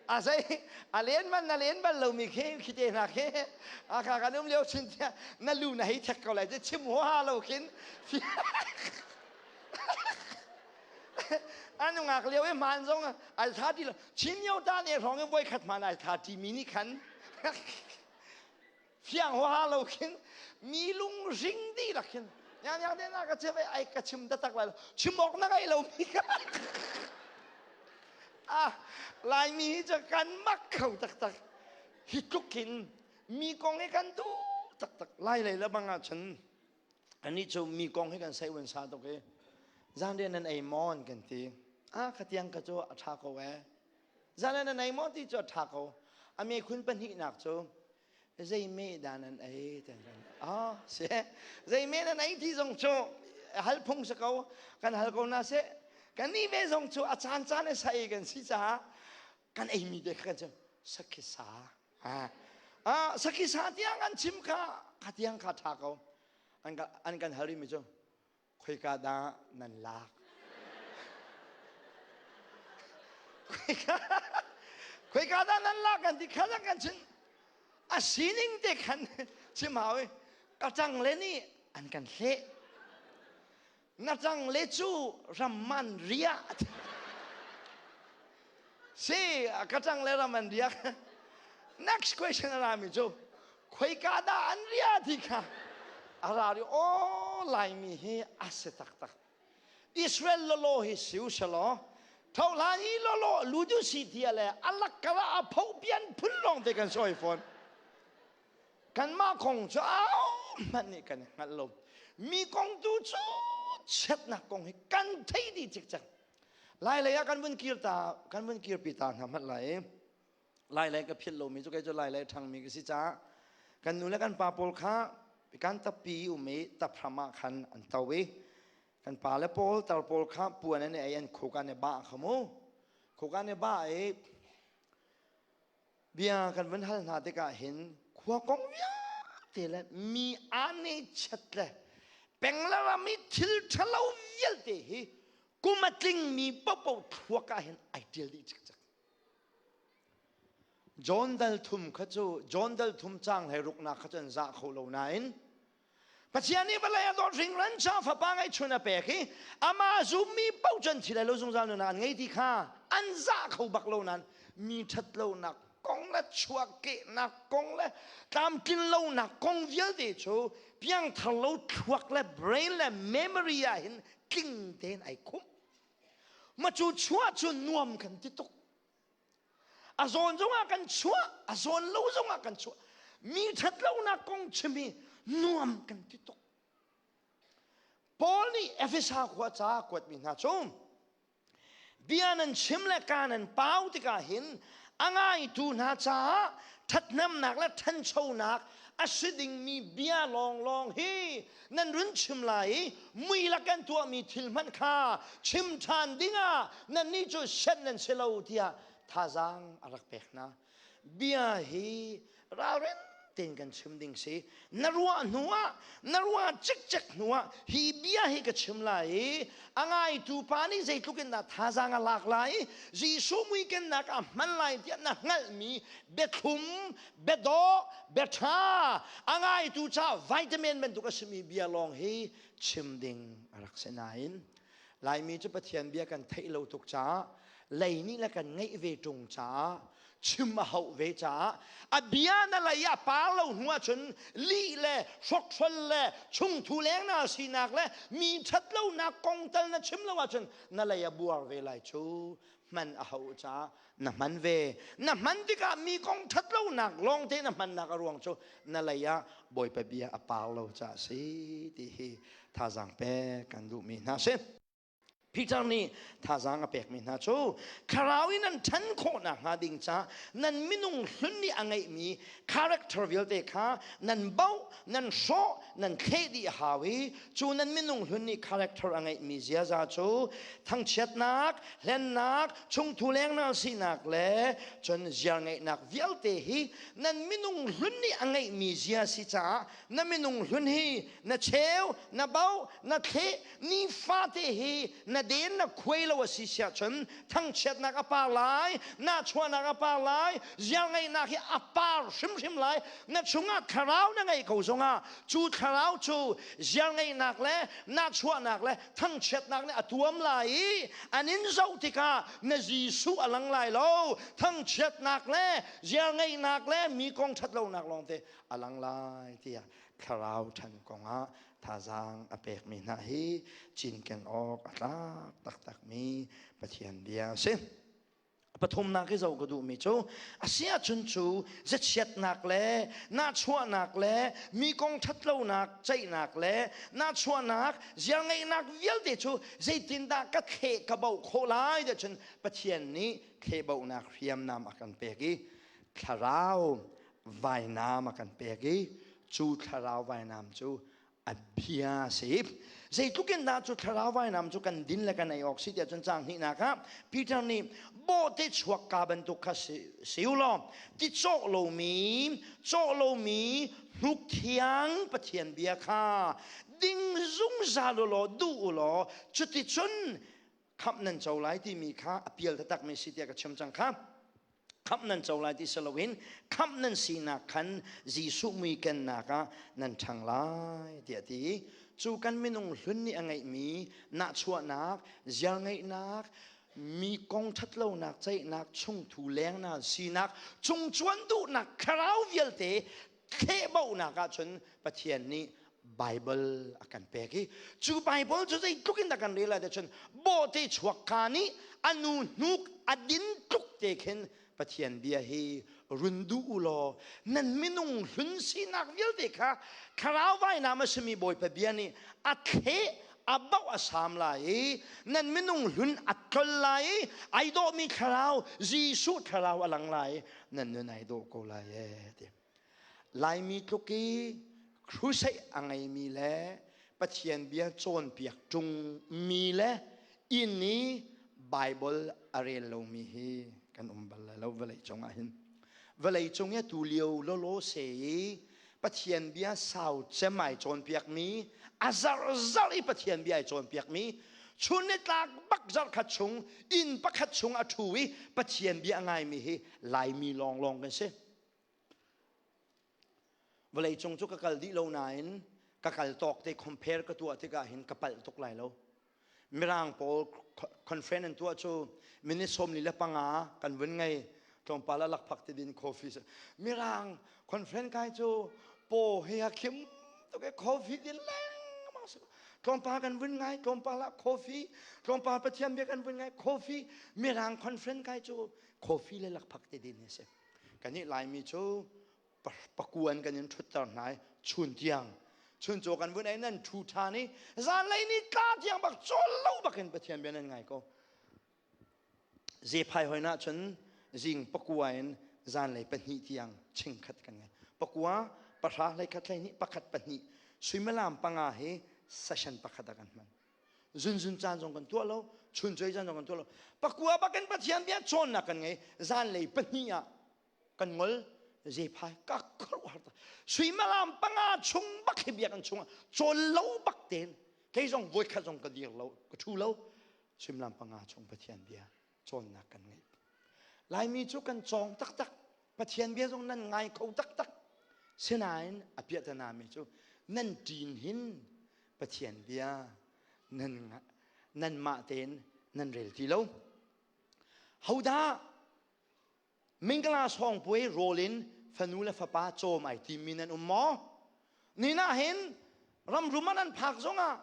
a zei a len man na len bal lomi khi khi te hna khi a kha kan um lio chin tiah na lu na hei thek ko lai te chim huaha lo khin an ngak lio i hmaan zong ai tha ti lo chin yo ta ne hrawng i voi khat hmaan ai tha ti mi nih khan fiang huaha lo khin mi lungring dihlak khin yang yang te na ka chim ai ka chim taktak lai lo chim awk na ngai lo mi ka ah laimi hi cu kan mak kho taktak hi tluk khin mi kong hi kan duh taktak lai lei le bang ah cun anih cu mi kong hi kan sei wan sa tuk i zanrian nan ei mawn kan ti ah khatiang ka cu a tha ko eh zanrian nan ei maw ti cu a tha ko a me khun pahnihnak cu zei me dah nan ei ti kan ah si zei me nan ei ti zong cu hal phung si ko kan hal ko na seh kan nih ve zong cu a caan caan i sa ei kan si caah kan ei mi te kha kan chim sakhi sa ah sakhi sa tiang an chim kha kha tiang kha tha ko an an kan hal mi cu khoika dah nan lak khoika khoika dah nan lak kan ti kha kan chin a sining te khan chim hau i ka cang le nih an kan hleh na cang le cu ramman ria si ka cang le ram an riak next question a rami cu khoika dah an ria ti kha a ra ri aw laimi hi a si taktak Israel lolo hi siu selaw thohlan hi lolo ludu si tia le alak kara a pho pian phun lawng te kan sawi fawn kanmah kong cu au hmanh nih kan hngalh lo mi kong tu cu chiatnak kong hi kan thei dih cikcek Lai lei ah kan vun kir ta kan vun kirpi ta hna hmanh lai lai lei ka philh lomi cu kei cu lai lei ṭhangmi ka si caah kan nu le kan pa pawl kha kan tappi um i taphram ah khan an to i kan pa le pawl tar pawl kha puan an i ei an khuk an i bah kha mu khuk an i bah i bia kan vun hal hna tikah hin khua kong vialte le mi aa chiat le peng le ram i thil ṭhalo vialte hi kum a tlingmi paohpaoh thluak ah hin ai ṭial dih cikcek John dal thum kha cu John dal thum cang hlei ruknak kha cu an zah kho lo nain Pathian nih vawlei a dawt hringran ca fapa ngeihchun a pek i amah zummi paoh cu an thi lai lo zungzal nunnak an ngei ti kha an zah kho bak lo nain mi ṭhatlonak kong le chuahkehnak kong le tlamtlin lonak kong vialte cu piangthar lo thluak le brain le memory ah hin tling tein ai khumh ma cu chuah cu nuam kan ti tuk A zawn zongah kan chuah, a zawn lo zongah kan chuah. Mi ṭhatlonak kong chim hi nuam kan ti tuk. Paul nih Efesa khua ca a kuatmi hna cu bia nan chim le ka nan pau tikah hin A ngaitu hna caah ṭhathnemnak le ṭhanchonak a si dingmi bia lawnglawng hi nan run chim lai i mui lak kan tuahmi thil hmanh kha chim ṭhan dingah nannih cu sianh nan si lo tiah thazaang a rak pek hna. Bia hi ralrin tein kan chim ding si. Na ruah hnu ah, na ruah cikcek hnu ah hi bia hi ka chim lai i a ngaitu pa nih zeitluk in dah thazaang a lak lai i Jesuh muikennak ah hman lai tiah na hngalhmi biathlum, biadawh, biaṭha, a ngaitu ca vitamin bantuk a simi bia lawng hi chim ding a rak si nain Laimi cu Pathian bia kan theih lo tuk caah lei nih le kan ngeih ve ṭung caah chim a hauh ve caah a bia na lei ah par lo hnu ahcun lih le hrokhrol le chungthu lengna sinak le mi ṭhat lonak kong tal na chim lo ahcun na lei a buar ve lai cu. Hman a hauh caah na hman ve. Na hman tikah mi kong ṭhat lonak lawngte na hmannak a ruang cu na lei ah Bawipa bia a par lo caah si ti hi thazaang pek kan duhmi hna si. Peter nih thazaang a pekmi hna cu thlarau in nan ṭhan khawh nakhnga ding ca nan minung hlun nih a ngeihmi character vialte kha nan bauh, nan hrawh, nan thleh dih a hau i cu nan minung hlun nih character a ngeihmi ziaza cu thangchiatnak, hlennak, chungthu lengnak sinak le cun ziarngeihnak vialte hi nan minung hlun nih a ngeihmi zia si caah na minung hlun hi na cheu, na bauh, na thleh, nifate hi na den na khuai lo a si siah cun thangchiatnak a par lai, nahchuahnak a par lai, ziarngeihnak hi a par hrimhrim lai. Na chungah thlarau na ngeih ko zongah cu thlarau cu ziarngeihnak le nahchuahnak le thangchiatnak nih a tuam lai i an in zoh tikah na Jesuh a lang lai lo. Thangchiatnak le ziarngeihnak le mi kong ṭhatlonak lawngte a lang lai tiah thlarau ṭhan kongah thazaang a pekmi hna hi cinken awk a tlak taktakmi Pathian bia a si. Pathumnak i zoh ka duhmi cu a si ahcun cu zachiatnak le nahchuahnak le mi kong ṭhatlonak ceihnak le nahchuahnak ziarngeihnak vialte cu zeitindah ka thleh ka bauh khawh lai tiah cun Pathian nih thlehbauhnak hriamnam a kan pek i thlarau vainam a kan pek i cu thlarau vainam cu a bia a si. Zeitluk in dah cu thlarau vainam cu kan din le kan ei awk si tiah cun caang hnihnak ah Peter nih bawhte chuak ka bantuk kha si u law ti cawh lomi cawh lomi hnuk thiang Pathian bia kha ding zungzal u law duh u law cuticun khamh nan co lai timi kha a pial taktakmi si tiah ka chim cang kha. Khamh nan co lai ti si loin khamh nan sinak khan Jesuh mui kennak ah nan ṭhang lai tiah a ti. Cu kan minung hlun nih a ngeihmi nahchuahnak, ziarngeihnak, mi kong ṭhatlonak ceihnak, chungthu lengnak sinak, cungcuan duhnak thlarau vialte thlehbauhnak ahcun Pathian nih Bible a kan pek i cu Bible cu zeitluk in dah kan rel lai cun bawhte chuak ka nih a nu hnuk a din tluk te khin Pathian bia hi run duh u law nan minung hlun sinak vialte kha thlarau vainam a simi Bawipa bia nih a thleh a bauh a sam lai i nan minung hlun a tlol lai i ai dawhmi thlarau Jesuh thlarau a lang lai i nan nun ai dawh ko lai ee ti. Laimi tluk i crusade a ngeimi le Pathian bia cawnpiak ṭungmi le inn i Bible a rel lomi hi kan um bal lai lo vawlei cung ah hin. Vawlei cung i atu lio lawlaw se i Pathian bia sau cem ai cawnpiakmi, a zarhzarh i Pathian bia ai cawnpiakmi, chun ni tlak bak zarh khat chung inn pakhat chung a ṭhu i Pathian bia a ngaimi hi Laimi lawnglawng kan si. Vawleicung cu ka kal dih lo nain ka kal tawk te compare ka tuah tikah hin ka palh tuk lai lo. Mirang pawl conference an tuah cu minute 45 kan vun ngei. Tlawmpal a lakphak ti din coffee. Mirang conference kai cu paw he a khim tuk e coffee din lengmang si. Tlawmpal kan vun ngai, tlawmpal ah coffee, tlawmpal Pathian bia kan vun ngai, coffee. Mirang conference kai cu coffee le lakphak ti din hi si. Kannih Laimi cu pakuan kan in ṭhutter hna i chun tiang chuncaw kan vun ei nan ṭhu ṭhan i zanlei ni tla tiang bak cawl lo bakin Pathian bia nan ngai ko. Zephai hoi na cun Zing pakua in zanlei pahnih tiang chingkhat kan ngei. Pakua, pahra, hleikhat, hleihnih, pakhat, pahnih. Suimilam panga hi session pakhat ah kan hman. Zunzun caan zong kan tuah lo, chunchoi caan zong kan tuah lo. Pakua bakin Pathian bia cawnnak kan ngei. Zanlei pahnih ah kan ngol zephai ka khuaruahhar ta suimilam panga chung bak hi biakinn chungah cawl lo bak ten kei zong voikhat zong ka dir lo ka thu lo suimilam panga chung Pathian bia cawnnak kan ngei Laimi cu kan cawng taktak Pathian bia zong nan ngai kho taktak sinain a piahtana mi cu nan ṭin hin Pathian bia nan nan mah tein nan rel ti lo hodah Mingla sawngpuai rawl in fanu le fapa cawm ai timmi nan um maw? Ni na hin ramrum ah nan phak zongah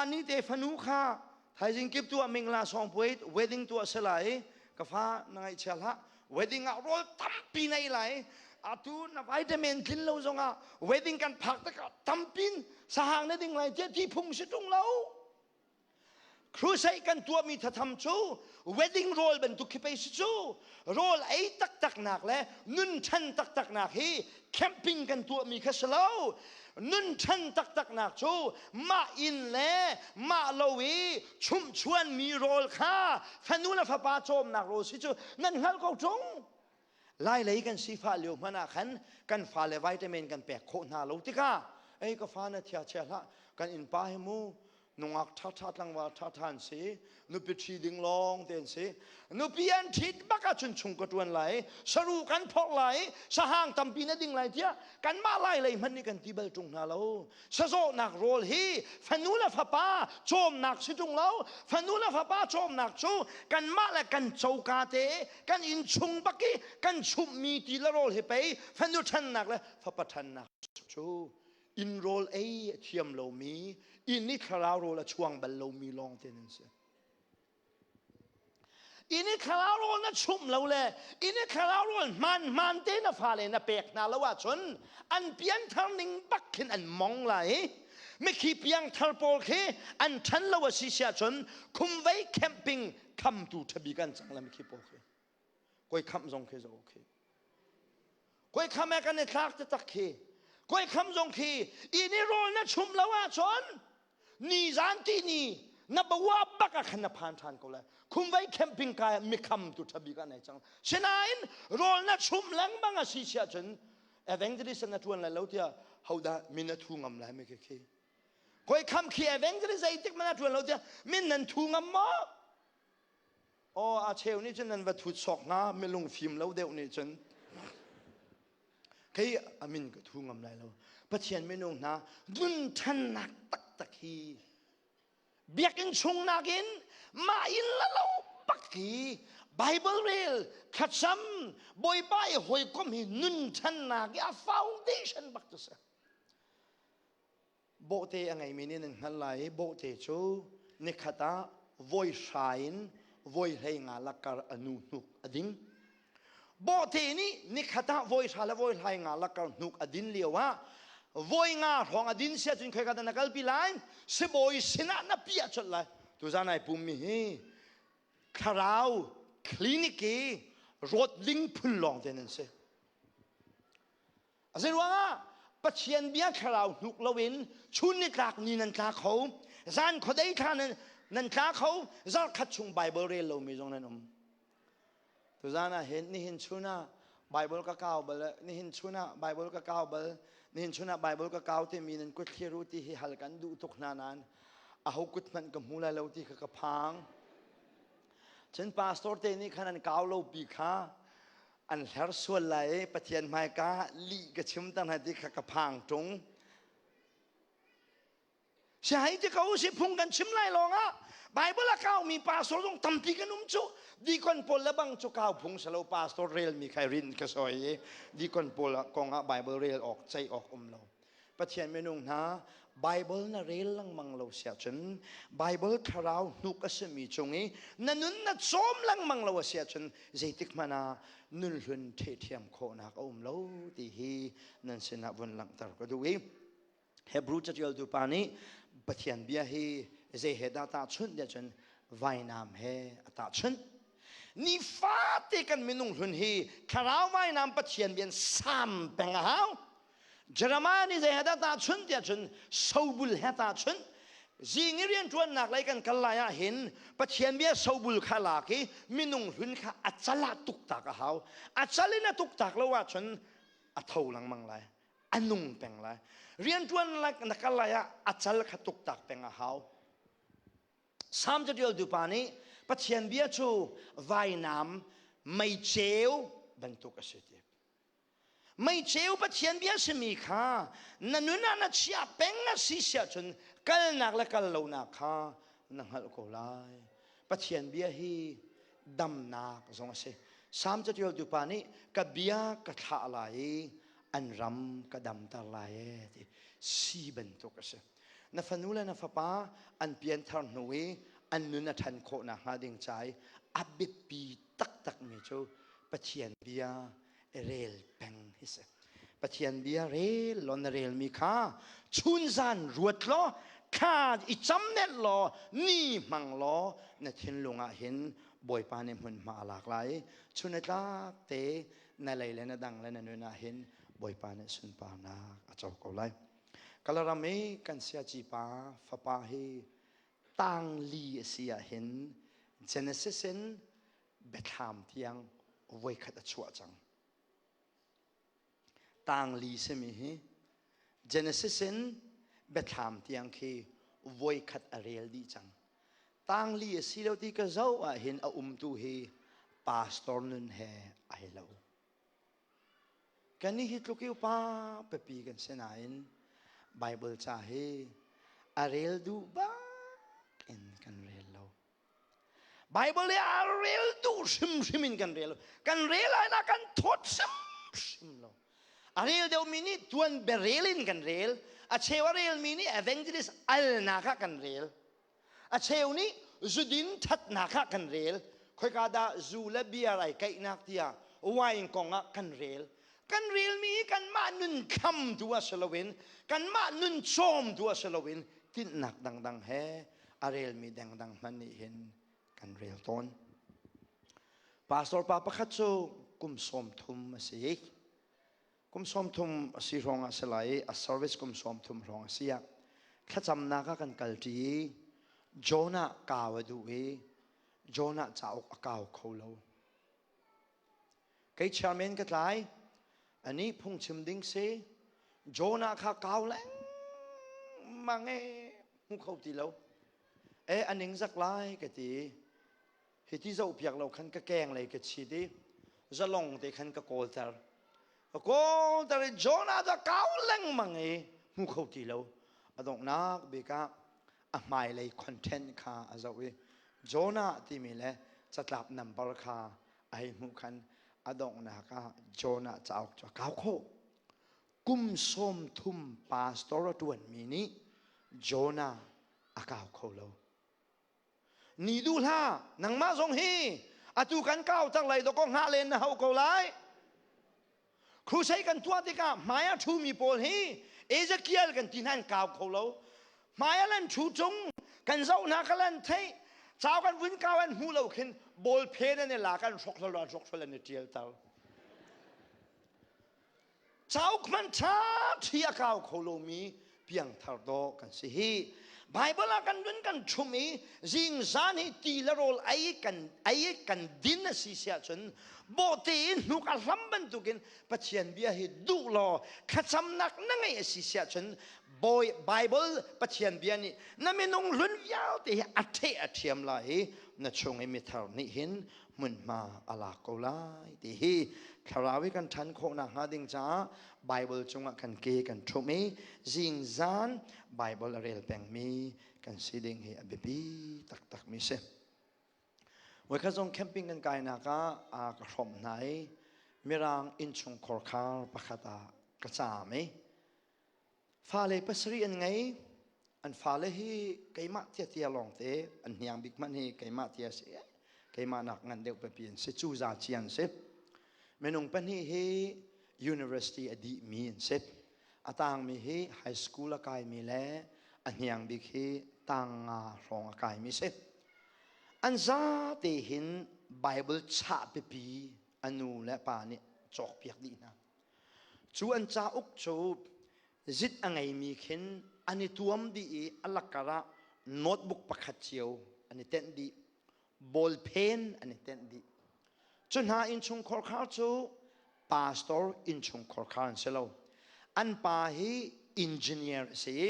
ni te fanu kha thaizing kip tu ah mingla sawngpuai wedding tuah se lai ka fa na ngaihchia hlah wedding ah rawl tampi nei lai atu na vitamin tlin lo zongah wedding kan phak tikah tampin sahang na ding lai tiah ti phung si tung lo Crusade kan tuahmi thatham cu wedding rawl bantuk khi pei si cu rawl ei taktak nak le nun ṭhan taktak nak hi camping kan tuahmi kha si lo nun ṭhan taktak nak cu mah inn le mah lo i chumhchuanmi rawl kha fanu le fapa cawmnak rawl si cu nan hngal ko ṭung Lailei kan sifah lio hmanh ah khan kan fale vitamin kan pek khawh hna lo tikah ei ka fa na thia chia hlah kan innpa hi mu nungak ṭhaṭha tlangval ṭhaṭha an si nupi ṭhi ding lawng te an si nupi an ṭhit bak ahcun chung ka ṭuan lai saru kan phorh lai sahang tampi na ding lai tiah kanmah lai lei hmanh nih kan ti bal ṭung hna lo sazawhnak rawl hi fanu le fapa cawmnak si ṭung lo fanu le fapa cawmnak cu kanmah le kan coka te kan innchung bak i kan chumhmi ti le rawl hi pei fanu ṭhannak le fapa ṭhannak cu inn rawl ei a thiam lomi inn i thlarau rawl a chuang bal lomi lawng te nan si inn i thlarau rawl na chumh lo le inn i thlarau rawl hmaan hmaan te na fale na pek hna lo ahcun an pianthar ning bak khin an mong lai mikhi piangthar pawl khi an ṭhan lo a si si ahcun khumvei camping khamtu ṭhabik an cang la mikhi pawl khi koi khamh zong khi zo khi koi kham e kan i thlak taktak khi koi kham zong khi inn i rawl na chum lo ahcun ni zan ti ni na bawa bak ah khan na phan ṭhan ko lai khumvei camping kai mikham tu ṭhabik ah nei cang sinain rawl na chum lengmang a si si ahcun evangelist na ṭuan lai lo tiah hodah min a thu ngam lai mi khi khi koi kham khi evangelist zeitik man a ṭuan lo tiah min nan thu ngam maw Aw a cheu nih cun nan va thut sawk hnga milung fim lo deuh nih cun kei a min ka thu ngam lai lo Pathian minung hna nun ṭhannak taktak hi biakinn chung nakin mah inn la lo bak hi Bible rel thlacam Bawipa i hawikom hi nun ṭhannak i a foundation bak cu si Bawhte a ngeimi nih nan hngalh lai i bawhte cu nikhat ah voi hra in voi hlei nga lakar a nu hnuk a ding. Bawhte nih nikhat ah voi hra le voi hlai nga lakar hnuk a din lio ah voi nga hrawng a din sia cun khoika dah na kalpi lai? Sibawi sinah na piah colh lai. Tuzan ai pummi hi thlarau clinic i rawtling phun lawng te nan si. A zei ruangah Pathian bia thlarau hnuk loin chun nitlak ni nan tla kho, zan khuadei thla nan, nan tla kho, zarkhat chung Bible rel lomi zong nan um. Tuzan ah hin nihin chun ah Bible ka kau bal, nihin chun ah Bible ka kau bal, nihin chun ah Bible ka kau timi nan kut thlir u ti hi hal kan duh tuk hna nain aho kut hmanh ka hmu lai lo ti kha ka phang. Cun pastor te nih khan an kau lo pi kha an hler sual lai i Pathian hmaika lih ka chim ta hna ti kha ka phang ṭung. Siahai ti ko si phung kan chim lai lawng ah Bible a kaumi pastor zong tampi kan um cu deacon pawl le bang cu kau phung salo pastor rel mi khai rin ka soi i deacon pawl kong ah Bible rel awk ceih awk um lo Pathian minung hna Bible na rel lengmang lo siah cun Bible thlarau hnuk a simi cung i na nun na cawm lengmang lo a si ahcun zeitik hmanh ah nun hlun thehthiam khawhnak a um lo ti hi nan sinah vun langhter ka duh i Hebrew catialtu pa nih Pathian bia hi zei he dah tahchunh tiah cun vainam he a tahchunh. Nifate kan minung hlun hi thlarau vainam Pathian bian sam peng a hau. Jeremiah nih zei he dah tahchunh tiah cun sobul he tahchunh. Zing i rianṭuannak lei kan kal lai ah hin Pathian bia sobul kha lak i minung hlun kha a cal ah tuktak a hau. A cal in a tuktak lo ahcun a tho lengmang lai. A nung peng lai. Rianṭuan na kal lai ah a cal kha tuktak peng a hau. Salm caṭialtu pa nih Pathian bia cu vainam meiceu bantuk a si ti. Meiceu Pathian bia simi kha na nun ah na chiah peng a si siah cun kalnak le kal lonak kha na hngalh ko lai. Pathian bia hi damnak zong a si. Salm caṭialtu pa nih ka bia ka thlah lai i an ram ka damter lai e ti si bantuk a si. Na fanu le na fapa an pianthar hnu i an nun a ṭhan khawh nakhnga ding ca i a biapi taktakmi cu Pathian bia rel peng hi si. Pathian bia rel law na relmi kha chunzan ruat law thla i cam net law ni hmang law na thinlung ah hin Bawipa nih hmunhma a lak lai. Chun a tlak te na lei le na dang le na nun ah hin Bawipa nih sunparnak a co ko lai. Kalaram i kan siaci pa fapa hi tangli a si ahhin Genesis in Biathlam tiang voikhat a chuah cang. Tangli simi hi Genesis in Biathlam tiang khi voikhat a rel dih cang. Tangli a si lo ti ka zoh ahhin a umtu hi pastor nun he ai lo. Kannih hi tluk i upa pipi kan si nain Baibal ca hi a rel duh bak in kan rel lo. Baibal hi a rel duh hrimhrim in kan rel lo. Kan rel ai na kan thawt hrimhrim lo. A rel deuhmi nih tuan biarel in kan rel. A cheu a relmi nih evangelist alnak ah kan rel. A cheu nih zudin ṭhatnak ah kan rel. Khoika dah zu le beer ai kaihnak tiah wine kong ah kan rel. Kan relmi hi kanmah nun kham tu ah si loin kanmah nun cawm tu ah si loin tinhnak dangdang he a relmi dengdang hmanh nih hin kan rel tawn. Pastor pa pakhat cu kum 30 a si. Kum 30 a si hrawng ah si lai i a service kum 30 hrawng a si ah thlacamnak ah kan kalṭi i Jonah kau a duh i Jonah cauk a kau kho lo. Kei chairman ka tlai anih phungchim ding si Jonah kha kau lengmang e hmu kho ti lo. E a ningzak lai ka ti. Hiti zohpiak lo khan ka keng lei ka chit i zalong te khan ka kawlter. Ka kawlter i Jonah cu a kau lengmang i hmu kho ti lo. A donghnak bik ah a hmailei content kha a zoh i Jonah timi le catlap number kha a hei hmuh khan a donghnak ah Jonah cauk cu a kau khawh. Kum 30 pastor a ṭuanmi nih Jonah a kau kho lo. Ni duh hlah, nangmah zong hi atu kan kau tak lai dawkaw hngah len na hau ko lai. Crusade kan tuah tikah hmai a ṭhumi pawl hi Ezekiel kan ti hna an kau kho lo. Hmai a lan ṭhu cung kan zoh hna kha lan theih cau kan vun kau an hmu lo khin ball phen an i lak an hrok hlol an hrok hlol an i ṭial ter. Cauk hmanh ṭha ṭhi a kau kho lomi piangthar dawh kan si hi. Bible ah kan nun kan ṭhum i zingzan hi ti le rawl ei kan ei kan din a si siah cun bawhte in hnuk a hlam bantukin Pathian bia hi duh law thlacamnak na ngeih a si siah cun Bawi Bible Pathian bia nih na minung hlun vialte hi a ṭheh a ṭhiam lai i na chung i mithar nih hin hmunhma a lak ko lai ti hi thlarau i kan ṭhan khawh nakhnga ding caah Bible cungah kan ke kan ṭhumh i zingzan Bible a rel pengmi kan si ding hi a biapi taktakmi si. Voikhat zong camping kan kainak ah ka hrawmh hna i Mirang innchungkhar khar pakhat ah ka caam i Fale pasarih an ngei. An fale hi keimah tiatia lawngte an hniang bik hmanh hi keimah tia si. Keimah nak ngan deuh pipi an si. Cu za ci an si. Minung pahnih hi university a dihmi an si. A tangmi hi high school a kaimi le a hniang bik hi tang nga hrawng a kaimi si. An zate hin Bible chah pipi a nu le pa nih cawkpiak dih hna. Cu an cauk cu zit a ngeimi khin an i tuam dih i a lakar ah notebook pakhat cio an i tenh dih. Ballpen an i tenh dih. Cu hna innchungkhar khar cu pastor innchungkhar khar an si lo. An pa hi engineer a si i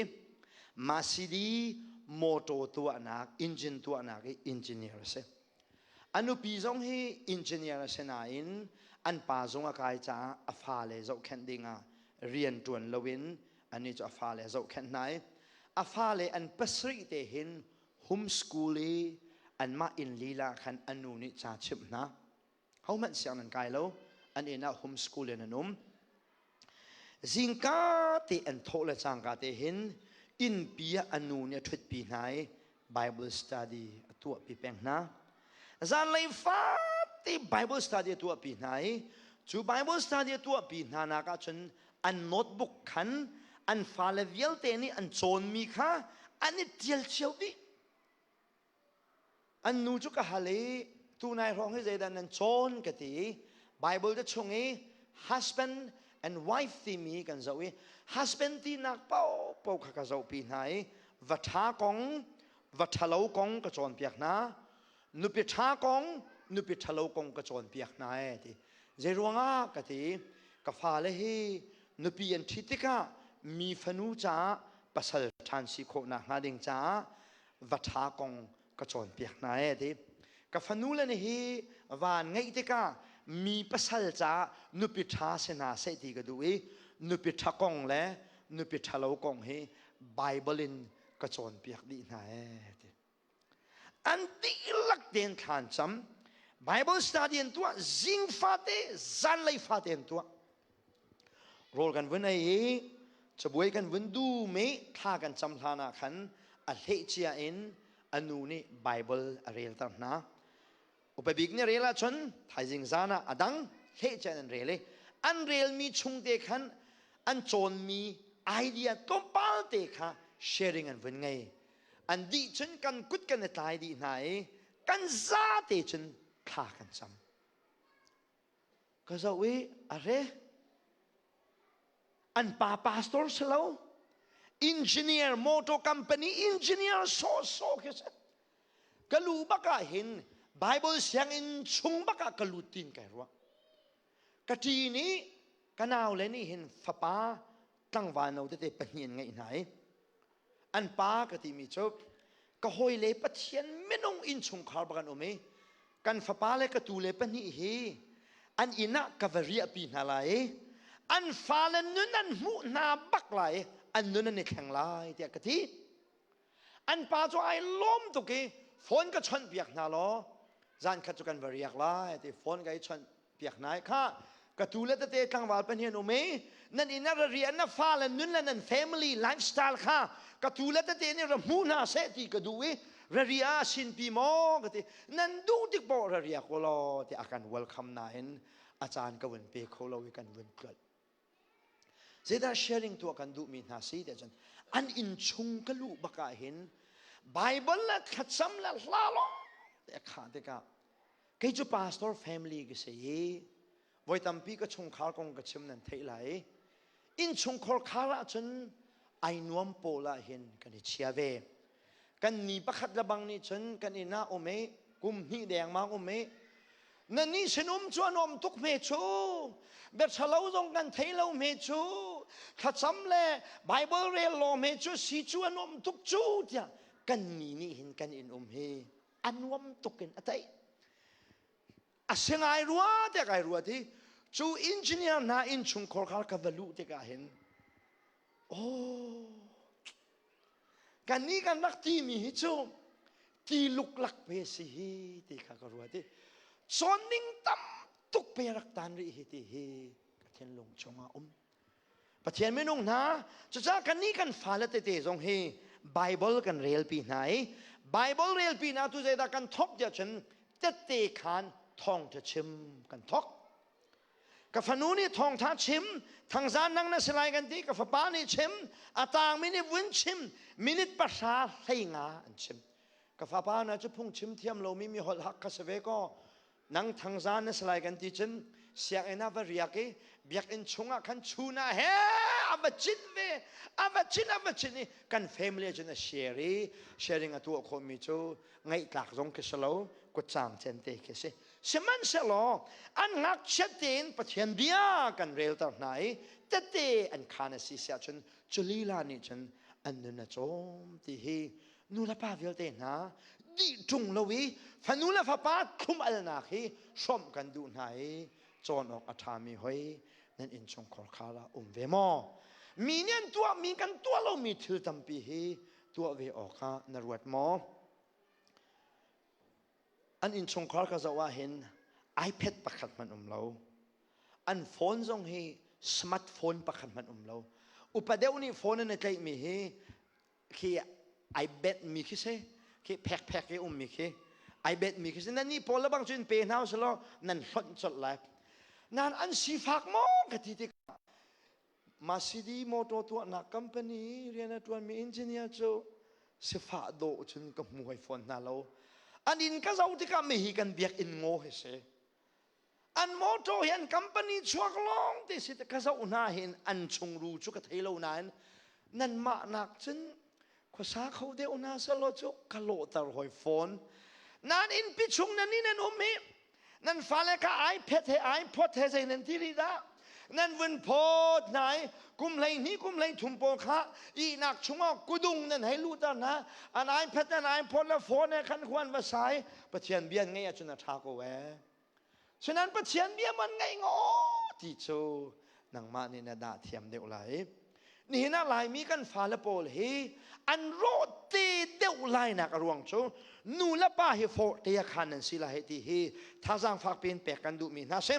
Masidi motor tuahnak, engine tuahnak i engineer a si. A nupi zong hi engineer a si nain an pa zung a kai caah a fale zohkhenh dingah rian ṭuan loin anih cu a fale a zohkhenh hna i a fale an pasarih te hin homeschool i anmah inn lila khan a nu nih ca chimh hna. Hohmanh sianginn an kai lo, an inn ah homeschool in an um. Zingka te an thawh le cangka te hin innpi ah a nu nih a ṭhutpi hna i Bible study a tuahpi peng hna. Zanlei fate Bible study a tuahpi hna i cu Bible study a tuahpi hna nak ahcun an notebook khan an fale vialte nih an cawnmi kha an i ṭial cio dih. An nu cu ka hal i tunai hrawng hi zeidah nan cawn ka ti i Bible te chung i husband and wife timi kan zoh i husband tinak paohpaoh kha ka zohpi hna i va ṭha kong va ṭhalo kong ka cawnpiak hna nupi ṭha kong nupi ṭhalo kong ka cawnpiak hna ee ti zei ruangah ka ti ka fale hi nupi an ṭhit tikah mi fanu caah pasal ṭhan si khawhnak hnga ding caah va ṭha kong ka cawnpiak hna ee ti ka fanu le nih hi van ngeih tikah mi pasal caah nupi ṭha si hna seh ti ka duh i nupi ṭha kong le nupi ṭhalo kong hi Bible in ka cawnpiak dih hna ee ti an dihlak tein thla an cam Bible study an tuah zing fate zanlei fate an tuah Rawl kan vun ei i cabuai kan vun dum i thla kan cam hlan ah khan a hleh cia in a nu nih Bible a relter hna. Upa bik nih rel ahcun thaizing zan ah a dang hleh cia in an rel i an relmi chung te khan an cawnmi idea tlawmpal te kha sharing an vun ngei. An dih cun kan kut kan i tlai dih hna i kan zate cun thla kan cam. Ka zoh i a re. An pa pastor si lo. Engineer, motor company engineer sawhsawh khi si. Ka lu bak ah hin Bible sianginn chung bak ah ka lut tin kai ruah. Ka ṭi nih ka nau le nih hin fapa tlangval no tete pahnih an ngeih hna i an pa ka timi cu ka hawile Pathian minung innchungkhar bak an um i kan fapa le ka tu le pahnih hi an inn ah ka va riahpi hna lai i an fale nun an hmuh hna bak lai i an nun an i thleng lai tiah ka ti an pa cu ai lawm tuk i phone ka chawnh piak hna law zan khat cu kan va riak lai ti phone ka i chawnh piak hna i kha ka tu le tete tlangval pahnih an um i nan inn ah ra riah na fa le nun le nan family lifestyle kha ka tu le tete nih ra hmu hna seh ti ka duh i ra riah ah sinpi maw ka ti nan duh tik paoh ra riak u law ti a kan welcome nain a caan ka vun pe kho lo i kan vun tluat Zeidah sharing tuah kan duhmi hna si tiah cun an inn chung ka luh bak ah hin Bible le thlacam le hla lawng te a khah tikah kei cu pastor family ka si i voi tampi ka chungkhar kong ka chim nan theih lai i innchungkhar khar ah cun ai nuam pawl ah hin kan i chia ve kan ni pakhat le bang nih cun kan inn ah um i kum hnih dengmang um i na nih sinum cu an um tuk hme cu bia ṭhalo zong kan thei lo hme cu thlacam le Bible rel law hme cu si cu an um tuk cu tiah kan ni nih hin kan in um hi a nuam tuk in a theih a si ngai rua tiah kai ruat i cu engineer hna innchungkhar khar ka va luh tikah hin oh Kannih kan rak timi hi cu ti luklak pe si hi ti kha ka ruat i cawn ning tam tuk pe rak tan rih hi ti hi ka thinlung chungah um. Pathian minung hna cucaah kannih kan fale tete zong hi Bible kan relpi hna i Bible relpi hna tu zeidah kan thok tiah cun tette khan thawngṭha chim kan thok. Ka fanu nih thawngtha chim, thangzan nang na si lai kan ti, ka fapa nih chim, a tangmi nih vun chim, minute pahra 15 an chim. Ka fapa na cu phung chim thiam lomi mi holh hak kha si ve kaw. Nang thangzan na si lai kan ti cun sianginn ah va riak i biakinn chungah khan chun ah he a va cin ve, a va cin, a va cin i kan family cun a share i sharing a tuah khawhmi cu ngaihtlak zong khi si lo, kutcang cen te khi si. Sihmanhsehlaw an ngakchiat tein Pathian bia kan relter hna i tete an khan a si siah cun cu lila nih cun an nun a cawm ti hi nu le pa vialte hna dih ṭung lo i fanu le fapa thlum alnak hi hrawmh kan duh hna i cawn awk a ṭhami hoi nan innchungkhar khar ah um ve maw? Mi nih an tuahmi kan tuah lomi thil tampi hi tuah ve awkah na ruat maw? An innchungkhar ka zoh ah hin iPad pakhat hmanh um lo. An phone zong hi smartphone pakhat hmanh um lo. Upa deuh nih phone an i tlaihmi hi khi ai bet mi khi si, khi phek phek i um mi khi ai bet mi khi si. Nan nih pawl le bang cun pe hna usih nan hlonh colh lai. Nan an sifak maw ka ti tikah Masidi motor tuahnak company rian a ṭuanmi engineer cu sifah dawh cun ka hmu hoi fawn hna lo. An inn ka zoh tikah mihi kan biakinn ngaw hi si. An motor hi an company chuak lawng te si ka zoh hna hin an chungru cu ka thei lo nain nanmah nak cun khuasa kho deuh hna selaw cu ka lawhter hoi fawn. Nan innpi chung nan in an um hi nan fale kha iPad he iPod he zei nan ti rih dah? Nan vun phawt hna i kum 12 kum 13 pawl kha ihnak chungah kudung nan hei luhter hna. An iPad an iPod le phone he khan khuan va sai. Pathian bia ngeih ahcun a ṭha ko ee. Sinan Pathian bia man ngaih ngaw ti cu nangmah nih na dah thiam deuh lai. Nihin ah Laimi kan fale pawl hi an rawh te deuh lainak a ruang cu nu le pa hi fawh te a khan nan si lai ti hi thazaang fak piin pek kan duhmi hna si.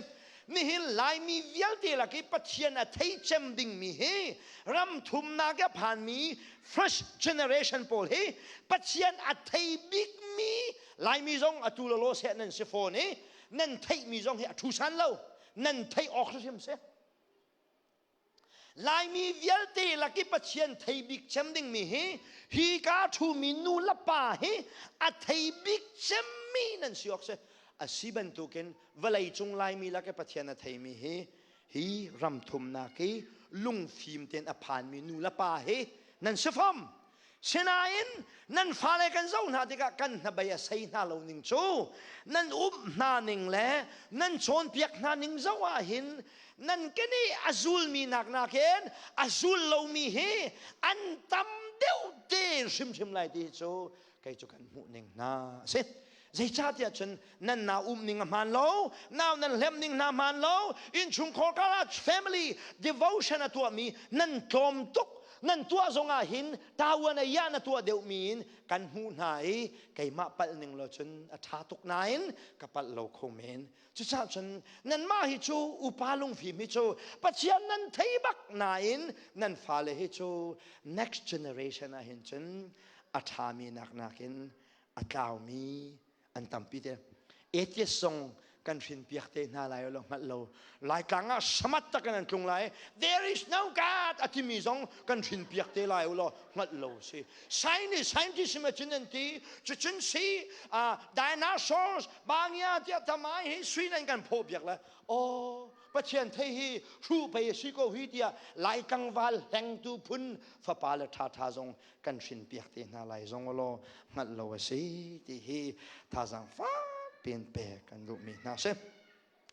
Nihin Laimi vialte lak i Pathian a thei cem dingmi hi ram thumnak a phanmi first generation pawl hi Pathian a thei bikmi Laimi zong atu lawlaw seh nan si fawn i nan theihmi zong hi a thu san lo, nan theih awk hrimhrim si. Laimi vialte lak i Pathian thei bik cem dingmi hi hi ka thumi nu le pa hi a thei bik cemmi nan si awk si. A si bantukin vawlei cung Laimi lak i Pathian a theimi hi hi ram thumnak i lungfim tein a phanmi nu le pa hi nan si fom. Sinain nan fale kan zoh hna tikah kan hnabei a sei hna lo ning cu nan um hna ning le nan cawnpiak hna ning zoh ah hin nan kene a zulmi nak nakin a zul lomi hi an tam deuh te hrimhrim lai ti cu kei cu kan hmuh ning hna a si. Zeicahtiah cun nan nau um ning a hmaan lo, nau nan hlem ning hna hmaan lo, innchungkhar karah family devotion a tuahmi nan tlawm tuk. Nan tuah zongah hin tawan a ya na tuah deuhmi in kan hmuh hna i keimah palh ning lo cun a ṭha tuk nain ka palh lo kho men. Cucaah cun nanmah hi cu upa lungfim hi cu Pathian nan thei bak nain nan fale hi cu next generation ah hin cun a ṭhami nak nakin a tlaumi an tampi te. Atheist zong kan hrin piak te hna lai lo hngalh lo. Laitlang ah samat tak in an tlung lai. There is no God a timi zong kan hrin piak te lai lo hngalh lo si. Scientist scientist ma cun an ti cucun si dinosaurs bangia tiah tamai hi sui nan kan phawh piak le oh Pathian thei hi hruh pei a si ko hi tiah Lai tlangval hlengtu phun fapa le ṭha ṭha zong kan hrin piak te hna lai zong law hngalh lo a si ti hi thazaang fak piin pek kan duhmi hna si.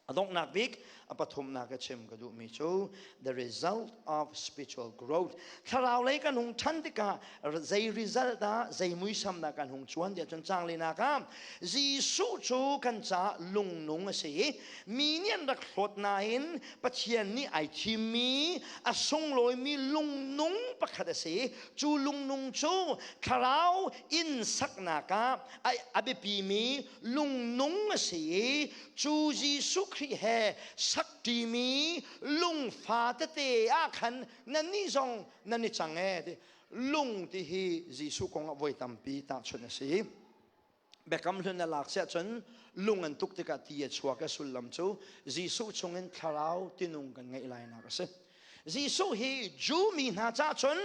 A donghnak bik a pathumnak ka chim ka duhmi cu the result of spiritual growth. Thlarau lei kan hung ṭhan tikah zei result dah zei muisam dah kan hung cuan tiah cun caang linak ah Jesuh cu kan caah lungnung a si i mi nih an rak hlawt nain Pathian nih ai thimmi a sunglawimi lungnung pakhat a si. Cu lungnung cu thlarau inn saknak ah a biapimi lungnung a si i cu Jesuh Khrih he sakṭimi lungfa tete ah khan nannih zong nan i cang ee ti. Lung ti hi Jesuh kong ah voi tampi tahchunh a si. Biakam Hlun a lak siah cun lung an tuk tikah ti a chuak i sullam cu Jesuh chungin thlarau tinung kan ngeih lainak a si. Jesuh hi Jew mi hna caah cun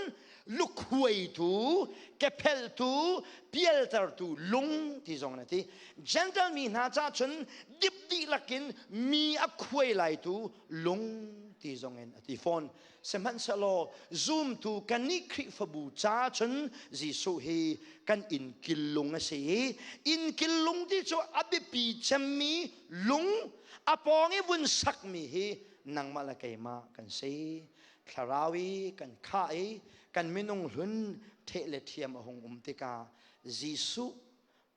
lukhuaitu, kepheltu, pialtertu lung ti zong na ti. Gentle mi hna ca cun dip dihlak in mi a khuai laitu lung ti zong in a ti fawn. Sihmanhsehlaw zumtu kannih Khrihfabu ca cun Jesuh hi kan inn kil lung a si i inn kil lung ti cu a biapi cemmi lung a pawng i vun sakmi hi nangmah le keimah kan si. Thlarau i kan khah i kan minung hlun theh le thiam a hung um tikah Jesuh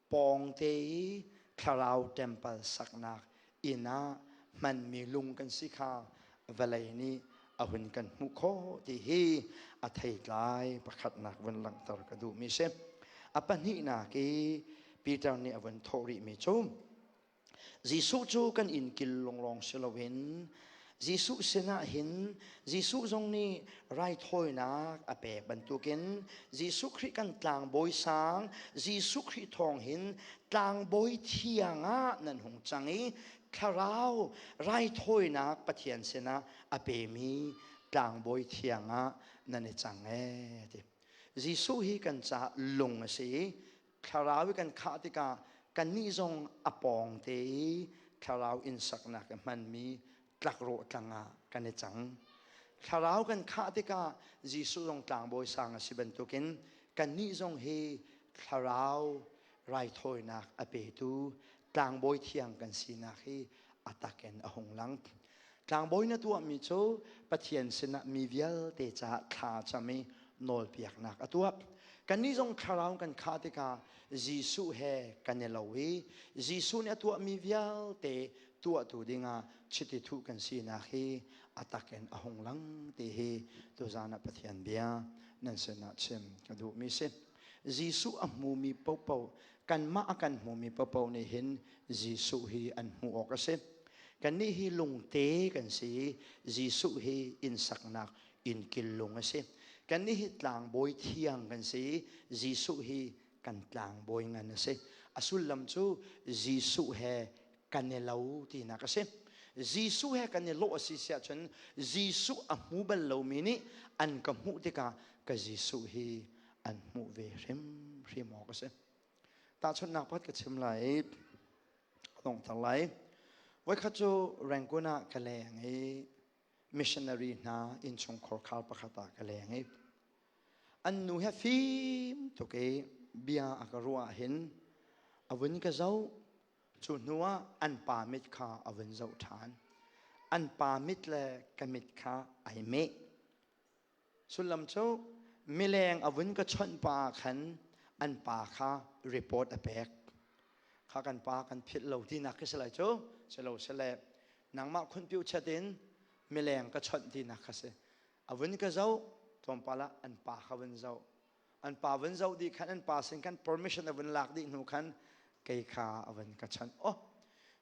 pawngte i thlarau temple saknak inn ah hmanmi lung kan si kha vawlei nih a hun kan hmuh khawh ti hi a theitlai pakhatnak vun langhter ka duhmi si. A pahnihnak i Peter nih a vun thawh rihmi cu Jesuh cu kan inn kil lawnglawng si loin Jesuh sinah hin Jesuh zong nih raithawinak a pek bantukin Jesuh Khrih kan tlangbawi sang Jesuh Khrih thawng hin tlangbawi thiang ah nan hung cang i thlarau raithawinak Pathian sinah a pemi tlangbawi thiang ah nan i cang ee ti. Jesuh hi kan caah lung a si i Thlarau i kan khah tikah kannih zong a pawng te i thlarau inn saknak i hmanmi tlakrawh tlang ah kan i cang. Thlarau kan khah tikah Jesuh zong tlangbawi sang a si bantukin kannih zong hi thlarau raithawinak a petu tlangbawi thiang kan sinak hi a takin a hung lang. Tlangbawi na tuahmi cu Pathian sinah mi vialte caah thla cam i nawlpiaknak a tuah. Kannih zong thlarau kan khah tikah Jesuh he kan i lo i Jesuh nih a tuahmi vialte tuahtu dingah chiti thuh kan sinak hi a takin a hung lang ti hi tuzan ah Pathian bia nan sinah chim ka duhmi si. Jesuh a hmumi paohpaoh kanmah a kan hmumi paohpaoh nih hin Jesuh hi an hmuh awk a si. Kannih hi lungte kan si i Jesuh hi inn saknak inn kil lung a si. Kannih hi tlangbawi thiang kan si i Jesuh hi kan tlangbawi ngan a si. A sullam cu Jesuh he kan i lo tinak a si. Jesuh he kan i lawh a si siah cun Jesuh a hmu bal lomi nih an ka hmuh tikah ka Jesuh hi an hmuh ve hrimhrim awk a si. Tahchunhnak pakhat ka chim lai i ka donghter lai. Voikhat cu Rangoon ah ka leng i missionary hna innchungkhar khar pakhat ah ka leng i an nu he fim tuk i bia a ka ruah hin a vun ka zoh. Cu hnu ah an pa mit kha a vun zoh ṭhan. An pa mit le ka mit kha ai meh. Sullam cu mileng a vun ka chawnh pa ah khan an pa kha report a pek. Kha kan pa kan philh lo tinak khi si lai cu. Si lo si le nangmah khunpiu chat in mileng ka chawnh tinak kha si. A vun ka zoh tlawmpal ah an pa kha vun zoh. An pa vun zoh dih khan an pa sin khan permission a vun lak dih hnu khan kei kha a vun ka chawnh. Oh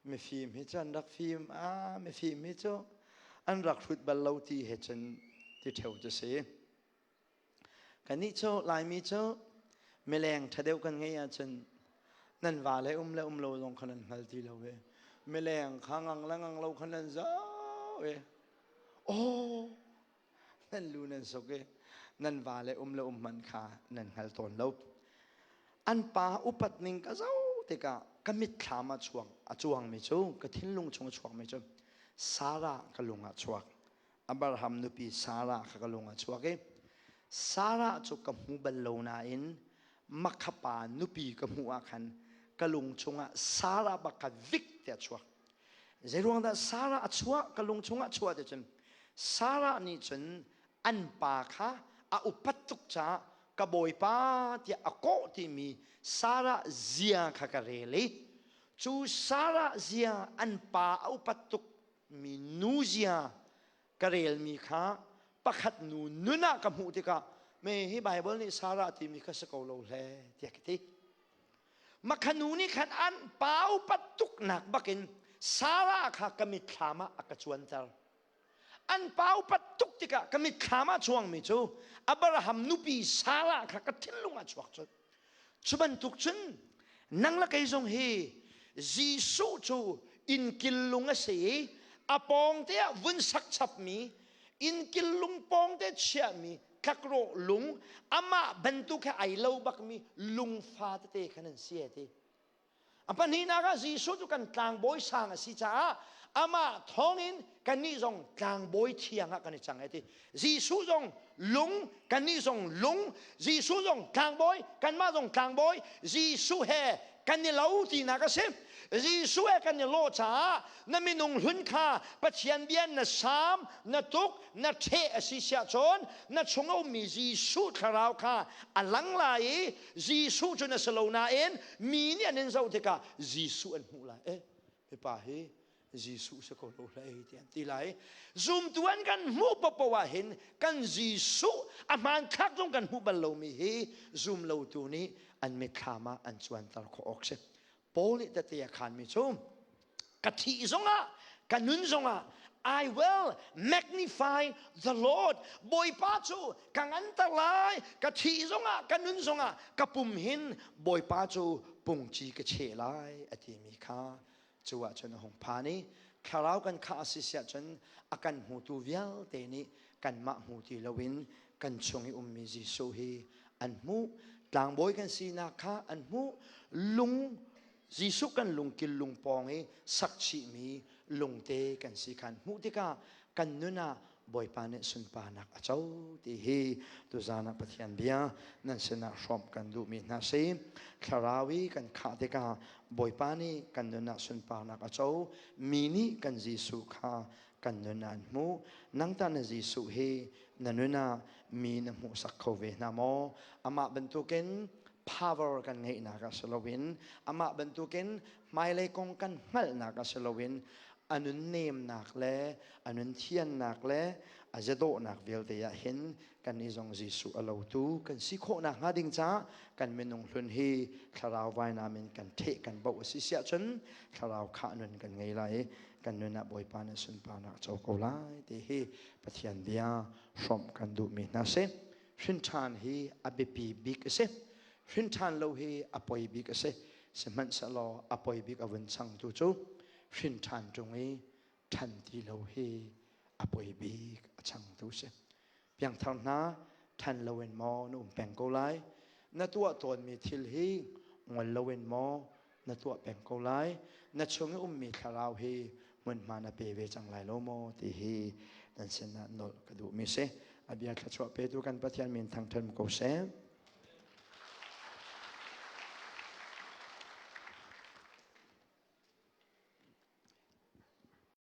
mifim hi cu an rak fim ah mifim hi cu an rak hrut bal lo ti he cun ti ṭheo cu si. Kannih cu Laimi cu mileng ṭha deuh kan ngeih ahcun nan va le um le um lo zong kha nan hngal ti lo ve. Mileng kha ngang le ngang lo kha nan zoh i aw nan lu nan suk i nan va le um le um hmanh kha nan hngal tawn lo. An pa upat ning ka zoh tikah ka mitthlam ah chuak a cuangmi cu ka thinlung chung a chuakmi cu Sarah ka lung ah chuak. Abraham nupi Sarah kha ka lung ah chuak i Sarah cu ka hmu bal lo nain makhapa nupi ka hmuh ah khan ka lung chungah Sarah bak kha vik te a chuak. Zeiruang dah Sarah a chuah ka lung chungah chuah ti cun Sarah nih cun an pa kha a upat tuk caah ka bawipa tiah a kawh timi Sarah zia kha ka rel i cu Sarah zia an pa a upat tuk mi nu zia ka relmi kha pakhat nu nun ah ka hmuh tikah me hi Bible nih Sarah timi kha si ko lo hle tiah ka ti. Makhanu nih khan an pa upat tuknak bakin Sarah kha ka mitthlam ah a ka cuanter. An pa upat tuk tikah ka mitthlam ah chuangmi cu Abraham nupi Sarah kha ka thinlung ah chuak cun. Cu bantuk cun nang le kei zong hi Jesuh cu innkil lung a si i a pawngte ah vun sak chapmi innkil lung pawngte chiahmi. tlakrawh lung amah bantuk he ai lo bakmi lungfa tete khan an si ti. A pahnihnak ah Jesuh cu kan tlangbawi sang a si caah amah thawngin kannih zong tlangbawi thiang ah kan i cang ai ti. Jesuh zong lung, kannih zong lung, Jesuh zong tlangbawi, kanmah zong tlangbawi, Jesuh he kan i lo tinak a si. Jesuh he kan i lawh caah na minung hlun kha Pathian bia na saam, na tuk, na ṭheh a si siah cun na chung a ummi Jesuh thlarau kha a lang lai i Jesuh cu na si lo nain mi nih an in zoh tikah Jesuh an hmuh lai. Eh, mipa hi Jesuh si ko lo hlei ti an ti lai. Zumtu an kan hmuh popo ah hin kan Jesuh a hmanthlak zong kan hmuh bal lomi hi zum lotu nih an mitthlam ah an cuanter khawh awk si. Paul nih tete a khanmi cu ka thih zongah ka nun zongah I will magnify the Lord. Bawipa cu ka nganter lai, ka thih zongah ka nun zongah ka pum hin Bawipa cu pungci ka cheh lai a timi kha cu ahcun a hung phan i thlarau kan khah a si siah cun a kan hmutu vialte nih kanmah hmu ti loin kan chung i ummi Jesuh hi an hmuh. Tlangbawi kan sinak kha an hmuh. Lung Jesuh kan lungkil lungpawng i sakchihmi lungte kan si khan hmuh tikah kan nun ah Bawipa nih sunparnak a co ti hi tuzan ah Pathian bia nan sinah hrawmh kan duhmi hna si. Thlarau i kan khah tikah Bawipa nih kan nun ah sunparnak a co. Mi nih kan Jesuh kha kan nun ah an hmuh. Nang tah na Jesuh hi na nun ah mi na hmuhsak kho ve hna maw? Amah bantukin power kan ngeihnak ah si loin amah bantukin hmailei kong kan hngalhnak ah si loin a nun nemnak le a nun thiannak le a ziadawhnak vialte ah hin kan i zong Jesuh a lotu kan si khawh nakhnga ding caah kan minung hlun hi thlarau vainam in kan theh kan boh a si siah cun thlarau khah nun kan ngei lai i kan nun ah Bawipa nih sunparnak co ko lai ti hi Pathian bia hrawmh kan duhmi hna si. Hrinṭhan hi a biapi bik a si. Hrinṭhan lo hi a poi bik a si. Sihmanhsehlaw a poi bik a vun changtu cu hrinṭhan ṭung i ṭhan ti lo hi a poi bik a changtu si. Piangthar hna ṭhan loin maw na um peng ko lai? Na tuah tawnmi thil hi ngol loin maw na tuah peng ko lai? Na chung i ummi thlarau hi hmunhma na pe ve cang lai lo maw ti hi nan sinah nolh ka duhmi si. A bia thluachuah petu kan Pathian min thangṭhat ko seh.